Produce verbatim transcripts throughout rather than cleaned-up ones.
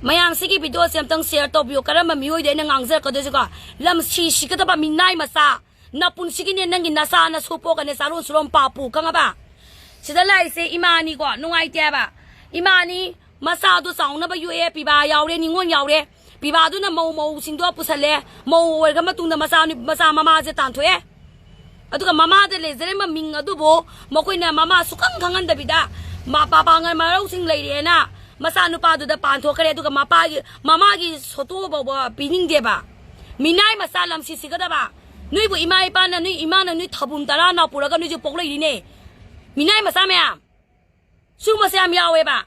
ꯃꯌꯥꯝꯁꯤꯒꯤ ꯚꯤꯗꯤꯑꯣꯁꯦ ꯑꯝꯇꯪ ꯁꯤꯌꯔ ꯇꯧꯕꯤꯌꯨ꯫ ꯀꯔꯝꯕ ꯃꯤꯑꯣꯏꯗ ꯑꯩꯅ ꯉꯥꯡꯖꯔꯛꯀꯗꯣꯏꯁꯤꯀꯣ? ꯂꯝ ꯁꯤ ꯁꯤꯒꯗꯕ ꯃꯤꯅꯥꯏ ꯃꯆꯥ, ꯅꯄꯨꯟꯁꯤꯒꯤꯅꯦ, ꯅꯪꯒꯤ ꯅꯆꯥ ꯅꯁꯨ ꯄꯣꯛꯀꯅꯦ, ꯆꯥꯔꯣꯟ ꯁꯨꯔꯣꯟ ꯄꯥꯞꯄꯨ, ꯈꯪꯉꯕ? ꯁꯤꯗ ꯂꯥꯛꯏꯁꯦ ꯏꯃꯥꯅꯤꯀꯣ, ꯅꯨꯡꯉꯥꯏꯇꯦ ꯍꯥꯏꯕ꯫ ꯏꯃꯥꯅꯤ, ꯃꯆꯥꯗꯣ ꯆꯥꯎꯅꯕ ꯌꯣꯛꯑꯦ, ꯄꯤꯕꯥ ꯌꯥꯎꯔꯦ, ꯅꯤꯉꯣꯜ ꯌꯥꯎꯔꯦ꯫ ꯄꯤꯕꯥꯗꯨꯅ ꯃꯧ ꯃꯧꯁꯤꯡꯗꯣ ꯄꯨꯁꯜꯂꯦ꯫ ꯃꯧ ꯑꯣꯏꯔ ꯃꯇꯨꯡꯗ ꯃꯆꯥ ꯅꯨ-, ꯃꯆꯥ ꯃꯃꯥꯁꯦ ꯇꯥꯟꯊꯣꯛꯑꯦ꯫ ꯑꯗꯨꯒ ꯃꯃꯥꯗ ꯂꯩꯖꯔꯝꯕ ꯃꯤꯡ ꯑꯗꯨꯕꯨ ꯃꯈꯣꯏꯅ ꯃꯃꯥ ꯁꯨꯈꯪ ꯈꯪꯍꯟꯗꯕꯤꯗ ꯃ-, ꯄꯥꯄꯥꯡꯒꯜ ꯃꯔꯧꯁꯤꯡ ꯂꯩꯔꯦꯅ ꯃꯆꯥꯅꯨꯄꯥꯗꯨꯗ ꯄꯥꯟꯊꯣꯛꯈ꯭ꯔꯦ꯫ ꯑꯗꯨꯒ ꯃꯄꯥꯒꯤ, ꯃꯃꯥꯒꯤ ꯁꯣꯇꯣ ꯐꯥꯎꯕ ꯄꯤꯅꯤꯡꯗꯦꯕ꯫ ꯃꯤꯅꯥꯏ ꯃꯆꯥ ꯂꯝꯁꯤ ꯁꯤꯒꯗꯕ꯫ ꯅꯣꯏꯕꯨ ꯏꯃꯥ ꯏꯄꯥꯅ, ꯅꯣꯏ ꯏꯃꯥꯅ ꯅꯣꯏ ꯊꯕꯨꯝ ꯇꯔꯥ ꯅꯥꯎ ꯄꯨꯔꯒ ꯅꯣꯏꯁꯦ ꯄꯣꯛꯂꯛꯏꯅꯤꯅꯦ꯫ ꯃꯤꯅꯥꯏ ꯃꯆꯥ ꯃꯌꯥꯝ꯫ ꯁꯤꯒꯨꯝꯕꯁꯦ ꯌꯥꯝ ꯌꯥꯎꯋꯦꯕ꯫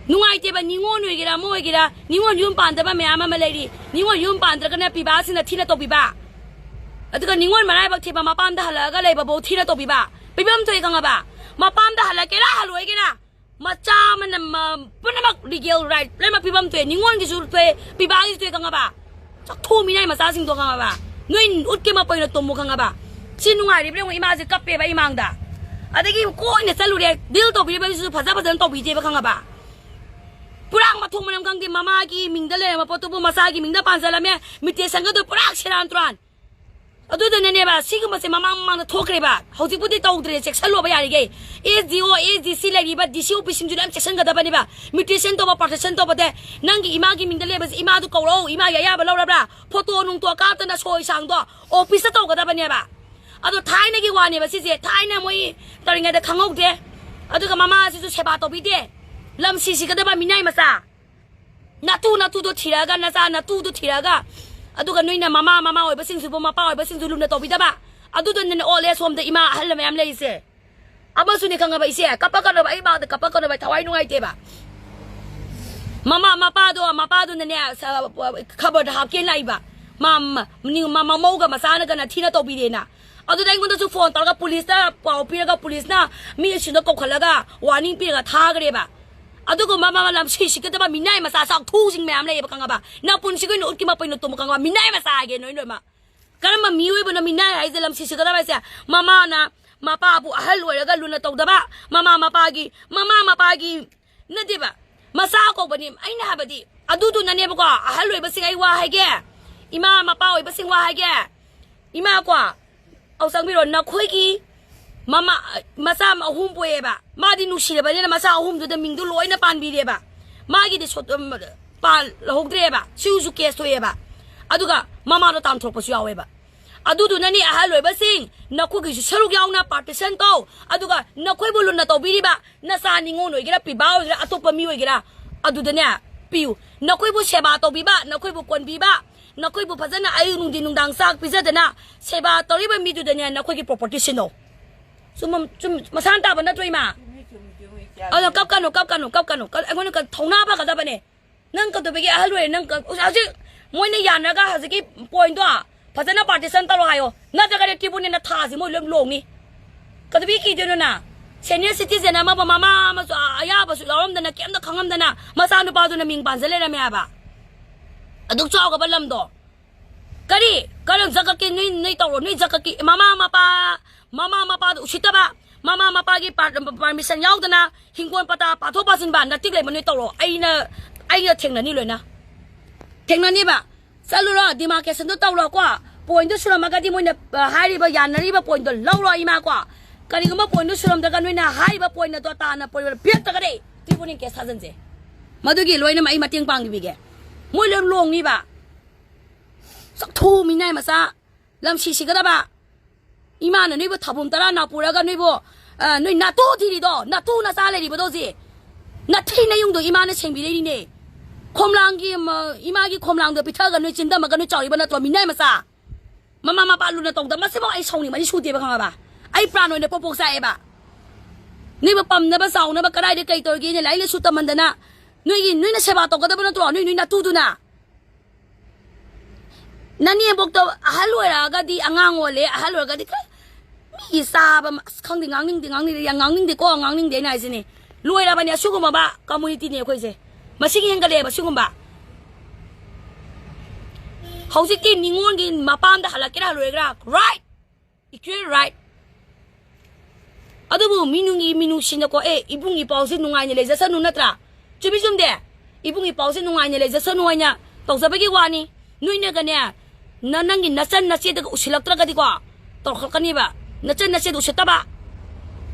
ꯅꯨꯡꯉꯥꯏꯇꯦꯕ, ꯅꯤꯉꯣꯜ ꯑꯣꯏꯒꯦꯔꯥ ꯑꯃ ꯑꯣꯏꯒꯦꯔꯥ, ꯅꯤꯉꯣꯜ ꯌꯨꯝ ꯄꯥꯟꯗꯕ ꯃꯌꯥꯝ ꯑꯃ ꯂꯩꯔꯤ꯫ ꯅꯤꯉꯣꯜ ꯌꯨꯝ ꯄꯥꯟꯗ꯭ꯔꯒꯅ ꯄꯤꯕꯥꯁꯤꯡꯅ ꯊꯤꯅ ꯇꯧꯕꯤꯕ꯫ ꯑꯗꯨꯒ ꯅꯤꯉꯣꯜ ꯃꯔꯥꯏꯕꯛ ꯊꯤꯕ ꯃꯄꯥꯝꯗ ꯍꯜꯂꯛꯑꯒ ꯂꯩꯕꯐꯧ ꯊꯤꯅ ꯇꯧꯕꯤꯕ꯫ ꯄꯤꯐꯝ ꯊꯣꯛꯏ ꯈꯪꯉꯕ? ꯃꯄꯥꯝꯗ ꯍꯜꯂꯛꯀꯦꯔꯥ ꯍꯜꯂꯛꯑꯣꯏꯒꯦꯔꯥ, ꯃꯆꯥ ꯑꯃꯅ ꯃ-, ꯄꯨꯝꯅꯃꯛ ꯂꯤꯒꯦꯜ ꯔꯥꯏꯠ ꯂꯣꯏꯅꯃꯛ ꯄꯤꯐꯝ ꯊꯣꯛꯑꯦ꯫ ꯅꯤꯉꯣꯜꯒꯤꯁꯨ ꯊꯣꯛꯑꯦ, ꯄꯤꯕꯥꯒꯤꯁꯨ ꯊꯣꯛꯑꯦ ꯈꯪꯉꯕ? ꯆꯥꯛꯊꯣꯛ ꯃꯤꯅꯥꯏ ꯃꯆꯥꯁꯤꯡꯗꯣ ꯈꯪꯉꯕ? ꯅꯣꯏ ꯎꯠꯀꯦ ꯃꯄꯩꯅ ꯇꯨꯝꯃꯨ ꯈꯪꯉꯕ? ꯁꯤ ꯅꯨꯡꯉꯥꯏꯔꯤꯕ꯭ꯔꯥ ꯌꯦꯡꯉꯨ, ꯏꯃꯥꯁꯦ ꯀꯞꯄꯦꯕ ꯏꯃꯥꯡꯗ꯫ ꯑꯗꯒꯤ ꯀꯣꯏꯅ ꯆꯠꯂꯨꯔꯦ, ꯗꯤꯜ ꯇꯧꯕꯤꯔꯤꯕꯁꯤꯁꯨ ꯐꯖ ꯐꯖꯅ ꯇꯧꯕꯤꯗꯦꯕ ꯈꯪꯉꯕ? ꯄꯨꯔꯥ ꯃꯊꯣꯡ ꯃꯔꯝ ꯈꯪꯗꯦ, ꯃꯃꯥꯒꯤ ꯃꯤꯡꯗ ꯂꯩꯔꯝꯕ ꯄꯣꯠꯇꯨꯕꯨ ꯃꯆꯥꯒꯤ ꯃꯤꯡꯗ ꯄꯥꯟꯁꯤꯜꯂꯝꯃꯦ, ꯃꯤꯇꯦꯁꯟꯒꯗꯣ ꯄꯨꯔꯥ ꯁꯦꯔꯥꯟ ꯇꯨꯔꯥꯟ꯫ ꯑꯗꯨꯗꯨꯅꯅꯦꯕ ꯁꯤꯒꯨꯝꯕꯁꯦ ꯃꯃꯥꯡ ꯃꯃꯥꯡꯗ ꯊꯣꯛꯈ꯭ꯔꯦꯕ, ꯍꯧꯖꯤꯛꯄꯨꯗꯤ ꯇꯧꯗ꯭ꯔꯦ, ꯆꯦꯛꯁꯜꯂꯣꯕ ꯌꯥꯔꯤꯈꯩ꯫ ꯑꯦꯁ ꯗꯤ ꯑꯣ, ꯑꯦꯁ ꯗꯤ ꯁꯤ ꯂꯩꯔꯤꯕ ꯗꯤ ꯁꯤ ꯑꯣꯐꯤꯁꯁꯤꯡꯁꯨ ꯂꯣꯏ ꯆꯦꯛꯁꯤꯟꯒꯗꯕꯅꯦꯕ꯫ ꯃꯤꯇꯦꯁꯟ ꯇꯧꯕ, ꯄꯥꯔꯇꯦꯁꯟ ꯇꯧꯕꯗ ꯅꯪꯒꯤ ꯏꯃꯥꯒꯤ ꯃꯤꯡꯗ ꯂꯩꯕꯁꯦ ꯏꯃꯥꯗꯨ ꯀꯧꯔꯛꯎ, ꯏꯃꯥꯒꯤ ꯑꯌꯥꯕ ꯂꯧꯔꯕ꯭ꯔꯥ? ꯐꯣꯇꯣ ꯅꯨꯡꯇꯣ ꯀꯥꯞꯇꯅ ꯁꯣꯏ ꯁꯥꯡꯗꯣ ꯑꯣꯐꯤꯁꯇ ꯇꯧꯒꯗꯕꯅꯦꯕ꯫ ꯑꯗꯣ ꯊꯥꯏꯅꯒꯤ ꯋꯥꯅꯦꯕ ꯁꯤꯁꯦ, ꯊꯥꯏꯅ ꯃꯣꯏ ꯇꯧꯔꯤꯉꯩꯗ ꯈꯪꯍꯧꯗꯦ꯫ ꯑꯗꯨꯒ ꯃꯃꯥꯁꯤꯁꯨ ꯁꯦꯕꯥ ꯇꯧꯕꯤꯗꯦ, ꯂꯝ ꯁꯤꯁꯤꯒꯗꯕ ꯃꯤꯅꯥꯏ ꯃꯆꯥ꯫ ꯅꯇꯨ, ꯅꯇꯨꯗꯣ ꯊꯤꯔꯛꯑꯒ, ꯅꯆꯥ ꯅꯇꯨꯗꯣ ꯊꯤꯔꯛꯑꯒ, ꯑꯗꯨꯒ ꯅꯣꯏꯅ ꯃꯃꯥ, ꯃꯃꯥ ꯑꯣꯏꯕꯁꯤꯡꯁꯤꯕꯨ, ꯃꯄꯥ ꯑꯣꯏꯕꯁꯤꯡꯁꯨ ꯂꯨꯅ ꯇꯧꯕꯤꯗꯕ꯫ ꯑꯗꯨꯗꯨꯅꯅꯦ ꯑꯣꯜ ꯑꯦꯖ ꯍꯣꯝꯗ ꯏꯃꯥ ꯑꯍꯜ ꯃꯌꯥꯝ ꯂꯩꯔꯤꯁꯦ꯫ ꯑꯃꯁꯨꯅꯦ ꯈꯪꯉꯕ ꯏꯆꯦ, ꯀꯞꯄꯛꯀꯅꯣꯕ, ꯑꯩ ꯃꯥꯡꯗ ꯀꯞꯄꯛꯀꯅꯣꯕ, ꯑꯩ ꯊꯋꯥꯏ ꯅꯨꯡꯉꯥꯏꯇꯦꯕ꯫ ꯃꯃꯥ, ꯃꯄꯥꯗꯣ, ꯃꯄꯥꯗꯨꯅꯅꯦ, ꯁ-, ꯈꯕꯔꯗ ꯍꯥꯞꯀꯦꯅ ꯂꯥꯛꯏꯕ꯫ ꯃꯥ, ꯃ-, ꯃꯅꯤꯡ-, ꯃ-, ꯃꯃꯧꯒ ꯃꯆꯥꯅꯒꯅ ꯊꯤꯅ ꯇꯧꯕꯤꯔꯦꯅ꯫ ꯑꯗꯨꯗ ꯑꯩꯉꯣꯟꯗꯁꯨ ꯐꯣꯟ ꯇꯧꯔꯒ ꯄꯨꯂꯤꯁꯇ ꯄꯥꯎ ꯄꯤꯔꯒ ꯄꯨꯂꯤꯁꯅ ꯃꯤ ꯑꯁꯤꯗ ꯀꯧꯈꯠꯂꯒ ꯋꯥꯔꯅꯤꯡ ꯄꯤꯔꯒ ꯊꯥꯈ꯭ꯔꯦꯕ꯫ ꯑꯗꯨꯒꯨꯝꯕ ꯃ-, ꯂꯝ ꯁꯤꯁꯤꯒꯗꯕ ꯃꯤꯅꯥꯏ ꯃꯆꯥ ꯆꯥꯛꯊꯨꯁꯤꯡ ꯃꯌꯥꯝ ꯂꯩꯌꯦꯕ ꯈꯪꯉꯕ? ꯅꯄꯨꯟꯁꯤꯒꯤ ꯑꯣꯏꯅ ꯎꯠꯀꯤ ꯃꯄꯩꯅ ꯇꯨꯝꯕ ꯈꯪꯉꯕ? ꯃꯤꯅꯥꯏ ꯃꯆꯥ ꯍꯥꯏꯒꯦ ꯅꯣꯏ ꯂꯣꯏꯅꯃꯛ꯫ ꯀꯔꯝꯕ ꯃꯤꯑꯣꯏꯕꯅꯣ ꯃꯤꯅꯥꯏ ꯍꯥꯏꯁꯦ? ꯂꯝ ꯁꯤꯁꯤꯒꯗꯕ ꯍꯥꯏꯁꯦ ꯃꯃꯥꯅ ꯃꯄꯥꯕꯨ ꯑꯍꯜ ꯑꯣꯏꯔꯒ ꯂꯨꯅ ꯇꯧꯗꯕ, ꯃꯃꯥ ꯃꯄꯥꯒꯤ, ꯃꯃꯥ ꯃꯄꯥꯒꯤ ꯅꯠꯇꯦꯕ, ꯃꯆꯥ ꯀꯧꯕꯅꯤ꯫ ꯑꯩꯅ ꯍꯥꯏꯕꯗꯤ ꯑꯗꯨꯗꯨꯅꯅꯦꯕꯀꯣ, ꯑꯍꯜ ꯑꯣꯏꯕꯁꯤꯡ, ꯑꯩ ꯋꯥ ꯍꯥꯏꯒꯦ, ꯏꯃꯥ ꯃꯄꯥ ꯑꯣꯏꯕꯁꯤꯡ, ꯋꯥ ꯍꯥꯏꯒꯦ, ꯏꯃꯥ ꯀꯣ, ꯑꯧ, ꯆꯪꯕꯤꯔꯣ꯫ ꯅꯈꯣꯏꯒꯤ ꯃꯃꯥ, ꯃꯆꯥ ꯑꯍꯨꯝ ꯄꯣꯛꯑꯦꯕ, ꯃꯥꯗꯤ ꯅꯨꯡꯁꯤꯔꯕꯅꯤꯅ ꯃꯆꯥ ꯑꯍꯨꯝꯗꯨꯗ ꯃꯤꯡꯗꯣ ꯂꯣꯏꯅ ꯄꯥꯟꯕꯤꯔꯦꯕ, ꯃꯥꯒꯤꯗꯤ ꯁꯣ-, ꯎꯝ, ꯄꯥꯜꯍꯧꯗ꯭ꯔꯦꯕ, ꯁꯤꯁꯨ ꯀꯦꯁ ꯊꯣꯛꯑꯦꯕ, ꯑꯗꯨꯒ ꯃꯃꯥꯗꯣ ꯇꯥꯟꯊꯣꯔꯛꯄꯁꯨ ꯌꯥꯎꯋꯦꯕ꯫ ꯑꯗꯨꯗꯨꯅꯅꯤ, ꯑꯍꯜ ꯑꯣꯏꯕꯁꯤꯡ, ꯅꯈꯣꯏꯒꯤꯁꯨ ꯁꯔꯨꯛ ꯌꯥꯎꯅ ꯄꯥꯔꯇꯤꯁꯟ ꯇꯧ, ꯑꯗꯨꯒ ꯅꯈꯣꯏꯕꯨ ꯂꯨꯅ ꯇꯧꯕꯤꯔꯤꯕ ꯅꯆꯥ ꯅꯤꯉꯣꯜ ꯑꯣꯏꯒꯦꯔꯥ, ꯄꯤꯕꯥ ꯑꯣꯏꯒꯦꯔꯥ, ꯑꯇꯣꯞꯄ ꯃꯤ ꯑꯣꯏꯒꯦꯔꯥ, ꯑꯗꯨꯗꯅꯦ ꯄꯤꯌꯨ꯫ ꯅꯈꯣꯏꯕꯨ ꯁꯦꯕꯥ ꯇꯧꯕꯤꯕ, ꯅꯈꯣꯏꯕꯨ ꯀꯣꯟꯕꯤꯕ, ꯅꯈꯣꯏꯕꯨ ꯐꯖꯅ ꯑꯌꯨꯛ ꯅꯨꯡꯊꯤꯟ ꯅꯨꯡꯗꯥꯡ ꯆꯥꯛ ꯄꯤꯖꯗꯅ ꯁꯦꯕꯥ ꯇꯧꯔꯤꯕ ꯃꯤꯗꯨꯗꯅꯦ ꯅꯈꯣꯏꯒꯤ ꯄ꯭ꯔꯣꯄꯔꯇꯤ ꯁꯤꯟꯅꯧ꯫ ꯆꯨꯝ-, ꯆꯨꯝ-, ꯃꯁꯥꯅ ꯇꯥꯕ ꯅꯠꯇ꯭ꯔꯣ, ꯏꯃꯥ? ꯆꯨꯝꯃꯤ, ꯆꯨꯝꯃꯤ, ꯆꯨꯝꯃꯤ, ꯏꯆꯥ꯫ ꯑꯗꯣ ꯀꯞꯀꯅꯨ, ꯀꯞꯀꯅꯨ, ꯀꯞꯀꯅꯨ꯫ ꯀ-, ꯑꯩꯉꯣꯟꯗ ꯀ-, ꯊꯧꯅꯥ ꯐꯒꯗꯕꯅꯦ꯫ ꯅꯪ ꯀꯩꯗꯧꯕꯒꯤ ꯑꯍꯜ ꯑꯣꯏꯔꯦ? ꯅꯪ ꯀ-, ꯍꯧꯖꯤꯛ ꯃꯣꯏꯅ ꯌꯥꯅꯔꯒ ꯍꯧꯖꯤꯛꯀꯤ ꯄꯣꯏꯟꯗꯣ ꯐꯖꯅ ꯄꯥꯔꯇꯤꯁꯟ ꯇꯧꯔꯣ ꯍꯥꯏꯌꯣ, ꯅꯠꯇ꯭ꯔꯒꯗꯤ ꯇ꯭ꯔꯤꯕꯨꯅꯦꯜꯅ ꯊꯥꯁꯤ ꯃꯣꯏ ꯂꯣꯏ ꯂꯣꯡꯅꯤ꯫ ꯀꯩꯗꯧꯕꯒꯤ ꯀꯤꯗꯣꯏꯅꯣ ꯅꯪ? ꯁꯦꯅꯤꯌꯔ ꯁꯤꯇꯤꯖꯦꯟ ꯑꯃꯕꯨ, ꯃꯃꯥ ꯑꯃꯁꯨ ꯑ-, ꯑꯌꯥꯕꯁꯨ ꯌꯥꯎꯔꯝꯗꯅ, ꯀꯩꯝꯇ ꯈꯪꯉꯝꯗꯅ ꯃꯆꯥꯅꯨꯄꯥꯗꯨꯅ ꯃꯤꯡ ꯄꯥꯟꯖ ꯂꯩꯔꯝꯃꯦ ꯍꯥꯏꯕ꯫ ꯑꯗꯨꯛ ꯆꯥꯎꯈ꯭ꯔꯕ ꯂꯝꯗꯣ꯫ ꯀꯔꯤ? ꯀꯔꯝ ꯖꯒꯠꯀꯤ ꯅꯣꯏ, ꯅꯣꯏ ꯇꯧꯔꯣ? ꯅꯣꯏ ꯖꯒꯠꯀꯤ ꯃꯃꯥ ꯃꯄꯥ, ꯃꯃꯥ ꯃꯄꯥꯗꯨ ꯎꯁꯤꯠꯇꯕ, ꯃꯃꯥ ꯃꯄꯥꯒꯤ ꯄꯥꯔꯃꯤꯁꯟ ꯌꯥꯎꯗꯅ ꯍꯤꯡꯒꯣꯜ ꯄꯇꯥ ꯄꯥꯊꯣꯛ ꯄꯥꯁꯤꯟꯕ ꯅꯇꯤꯛ ꯂꯩꯕ ꯅꯣꯏ ꯇꯧꯔꯣ꯫ ꯑꯩꯅ, ꯑꯩꯅ ꯊꯦꯡꯅꯅꯤ ꯂꯣꯏꯅ꯫ ꯊꯦꯡꯅꯅꯤꯕ꯫ ꯆꯠꯂꯨꯔꯣ, ꯗꯤꯃꯥꯔꯀꯦꯁꯟꯗꯨ ꯇꯧꯔꯣꯀꯣ꯫ ꯄꯣꯏꯟꯗꯨ ꯁꯨꯔꯝꯃꯒꯗꯤ ꯃꯣꯏꯅ, ꯑ, ꯍꯥꯏꯔꯤꯕ ꯌꯥꯅꯔꯤꯕ ꯄꯣꯏꯟꯗꯣ ꯂꯧꯔꯣ, ꯏꯃꯥ ꯀꯣ꯫ ꯀꯔꯤꯒꯨꯝꯕ ꯄꯣꯏꯟꯗꯨ ꯁꯨꯔꯝꯗ꯭ꯔꯒ ꯅꯣꯏꯅ ꯍꯥꯏꯔꯤꯕ ꯄꯣꯏꯟ ꯑꯗꯣ ꯇꯥꯅ ꯄꯤꯔꯛꯇ꯭ꯔꯒꯗꯤ ꯇ꯭ꯔꯤꯕꯨꯅꯦꯜ ꯀꯦꯁ ꯊꯥꯖꯤꯟꯁꯦ꯫ ꯃꯗꯨꯒꯤ ꯂꯣꯏꯅꯃꯛ ꯑꯩ ꯃꯇꯦꯡ ꯄꯥꯡꯕꯤꯒꯦ꯫ ꯃꯣꯏ ꯂꯣꯏ ꯂꯣꯡꯅꯤꯕ꯫ ꯆꯥꯛꯊꯨ ꯃꯤꯅꯥꯏ ꯃꯆꯥ, ꯂꯝ ꯁꯤ ꯁꯤꯒꯗꯕ꯫ ꯏꯃꯥꯅ ꯅꯣꯏꯕꯨ ꯊꯥꯕꯨꯝ ꯇꯔꯥ ꯅꯥꯎ ꯄꯨꯔꯒ ꯅꯣꯏꯕꯨ, ꯑ, ꯅꯣꯏ ꯅꯥꯇꯨ ꯊꯤꯔꯤꯗꯣ, ꯅꯥꯇꯨ ꯅꯆꯥ ꯂꯩꯔꯤꯕꯗꯣ ꯍꯧꯖꯤꯛ꯫ ꯅꯊꯤ ꯅꯌꯨꯡꯗꯣ ꯏꯃꯥꯅ ꯁꯦꯡꯕꯤꯔꯛꯏꯅꯦ꯫ ꯈꯣꯝꯂꯥꯡꯒꯤ, ꯃ-, ꯏꯃꯥꯒꯤ ꯈꯣꯝꯂꯥꯡꯗꯣ ꯄꯤꯊꯛꯑꯒ ꯅꯣꯏ ꯆꯤꯟꯗꯝꯃꯒ ꯅꯣꯏ ꯆꯥꯎꯔꯤꯕ ꯅꯠꯇ꯭ꯔꯣ, ꯃꯤꯅꯥꯏ ꯃꯆꯥ? ꯃꯃꯥ ꯃꯄꯥ ꯂꯨꯅ ꯇꯧꯗ, ꯃꯁꯤꯐꯥꯎ ꯑꯩ ꯁꯥꯎꯅꯤꯡꯕꯅꯤ, ꯁꯨꯗꯦꯕ, ꯈꯪꯉꯕ? ꯑꯩ ꯄ꯭ꯔꯥꯟ ꯑꯣꯏꯅ ꯄꯣꯛ ꯄꯣꯛ ꯆꯥꯛꯑꯦꯕ꯫ ꯅꯣꯏꯕꯨ ꯄꯝꯅꯕ ꯆꯥꯎꯅꯕ ꯀꯗꯥꯏꯗ ꯀꯩ ꯇꯧꯔꯤꯒꯦꯅ ꯂꯥꯏꯔꯤꯛ ꯂꯥꯏꯁꯨ ꯇꯝꯍꯟꯗꯅ, ꯅꯣꯏꯒꯤ, ꯅꯣꯏꯅ ꯁꯦꯕꯥ ꯇꯧꯒꯗꯕ ꯅꯠꯇ꯭ꯔꯣ, ꯅꯣꯏ, ꯅꯣꯏ ꯅꯥꯇꯨꯗꯨꯅ? ꯅꯅꯦꯝꯕꯣꯛꯇꯣ ꯑꯍꯜ ꯑꯣꯏꯔꯛꯑꯒꯗꯤ ꯑꯉꯥꯡ ꯑꯣꯜꯂꯦ, ꯑꯍꯜ ꯑꯣꯏꯔꯒꯗꯤ ꯈꯔ ꯃꯤꯒꯤ ꯆꯥꯕ ꯑꯃ, ꯑꯁ, ꯈꯪꯗꯦ, ꯉꯥꯡꯅꯤꯡꯗꯦ, ꯉꯥꯡꯅꯤꯡꯗꯦ, ꯌꯥꯝ ꯉꯥꯡꯅꯤꯡꯗꯦꯀꯣ, ꯉꯥꯡꯅꯤꯡꯗꯦ ꯑꯩꯅ ꯍꯥꯏꯁꯤꯅꯤ꯫ ꯂꯣꯏꯔꯕꯅꯦ ꯑꯁꯤꯒꯨꯝꯕ ꯀꯝꯃꯨꯅꯤꯇꯤꯅꯦ ꯑꯩꯈꯣꯏꯁꯦ꯫ ꯃꯁꯤꯒꯤ ꯍꯦꯟꯒꯠꯂꯛꯑꯦꯕ ꯁꯤꯒꯨꯝꯕ꯫ ꯍꯧꯖꯤꯛꯇꯤ ꯅꯤꯉꯣꯜꯒꯤ ꯃꯄꯥꯝꯗ ꯍꯜꯂꯛꯀꯦꯔꯥ ꯍꯜꯂꯣꯏꯒꯦꯔꯥ, ꯔꯥꯏꯠ, ꯏꯀ꯭ꯋꯦꯜ ꯔꯥꯏꯠ꯫ ꯑꯗꯨꯕꯨ ꯃꯤꯅꯨꯡꯒꯤ ꯃꯤꯅꯨꯡꯁꯤꯅꯀꯣ, ꯑꯦ, ꯏꯕꯨꯡ ꯏꯄ꯭ꯋꯥꯁꯤ ꯅꯨꯡꯉꯥꯏꯅ ꯂꯩꯖꯁꯅꯨ ꯅꯠꯇ꯭ꯔꯥ? ꯆꯨꯝꯃꯤ ꯆꯨꯝꯗꯦ? ꯏꯕꯨꯡ ꯏꯄꯥꯎꯁꯦ ꯅꯨꯡꯉꯥꯏꯅ ꯂꯩꯖꯁꯅꯨ ꯍꯥꯏꯅ ꯇꯧꯖꯕꯒꯤ ꯋꯥꯅꯤ꯫ ꯅꯣꯏꯅꯒꯅꯦ, ꯅ-, ꯅꯪꯒꯤ ꯅꯆꯟ ꯅꯆꯦꯗꯒ ꯎꯁꯤꯜꯂꯛꯇ꯭ꯔꯒꯗꯤꯀꯣ, ꯇꯧꯔꯛꯀꯅꯤꯕ꯫ ꯅꯆꯟ ꯅꯆꯦꯗ ꯎꯁꯤꯠꯇꯕ꯫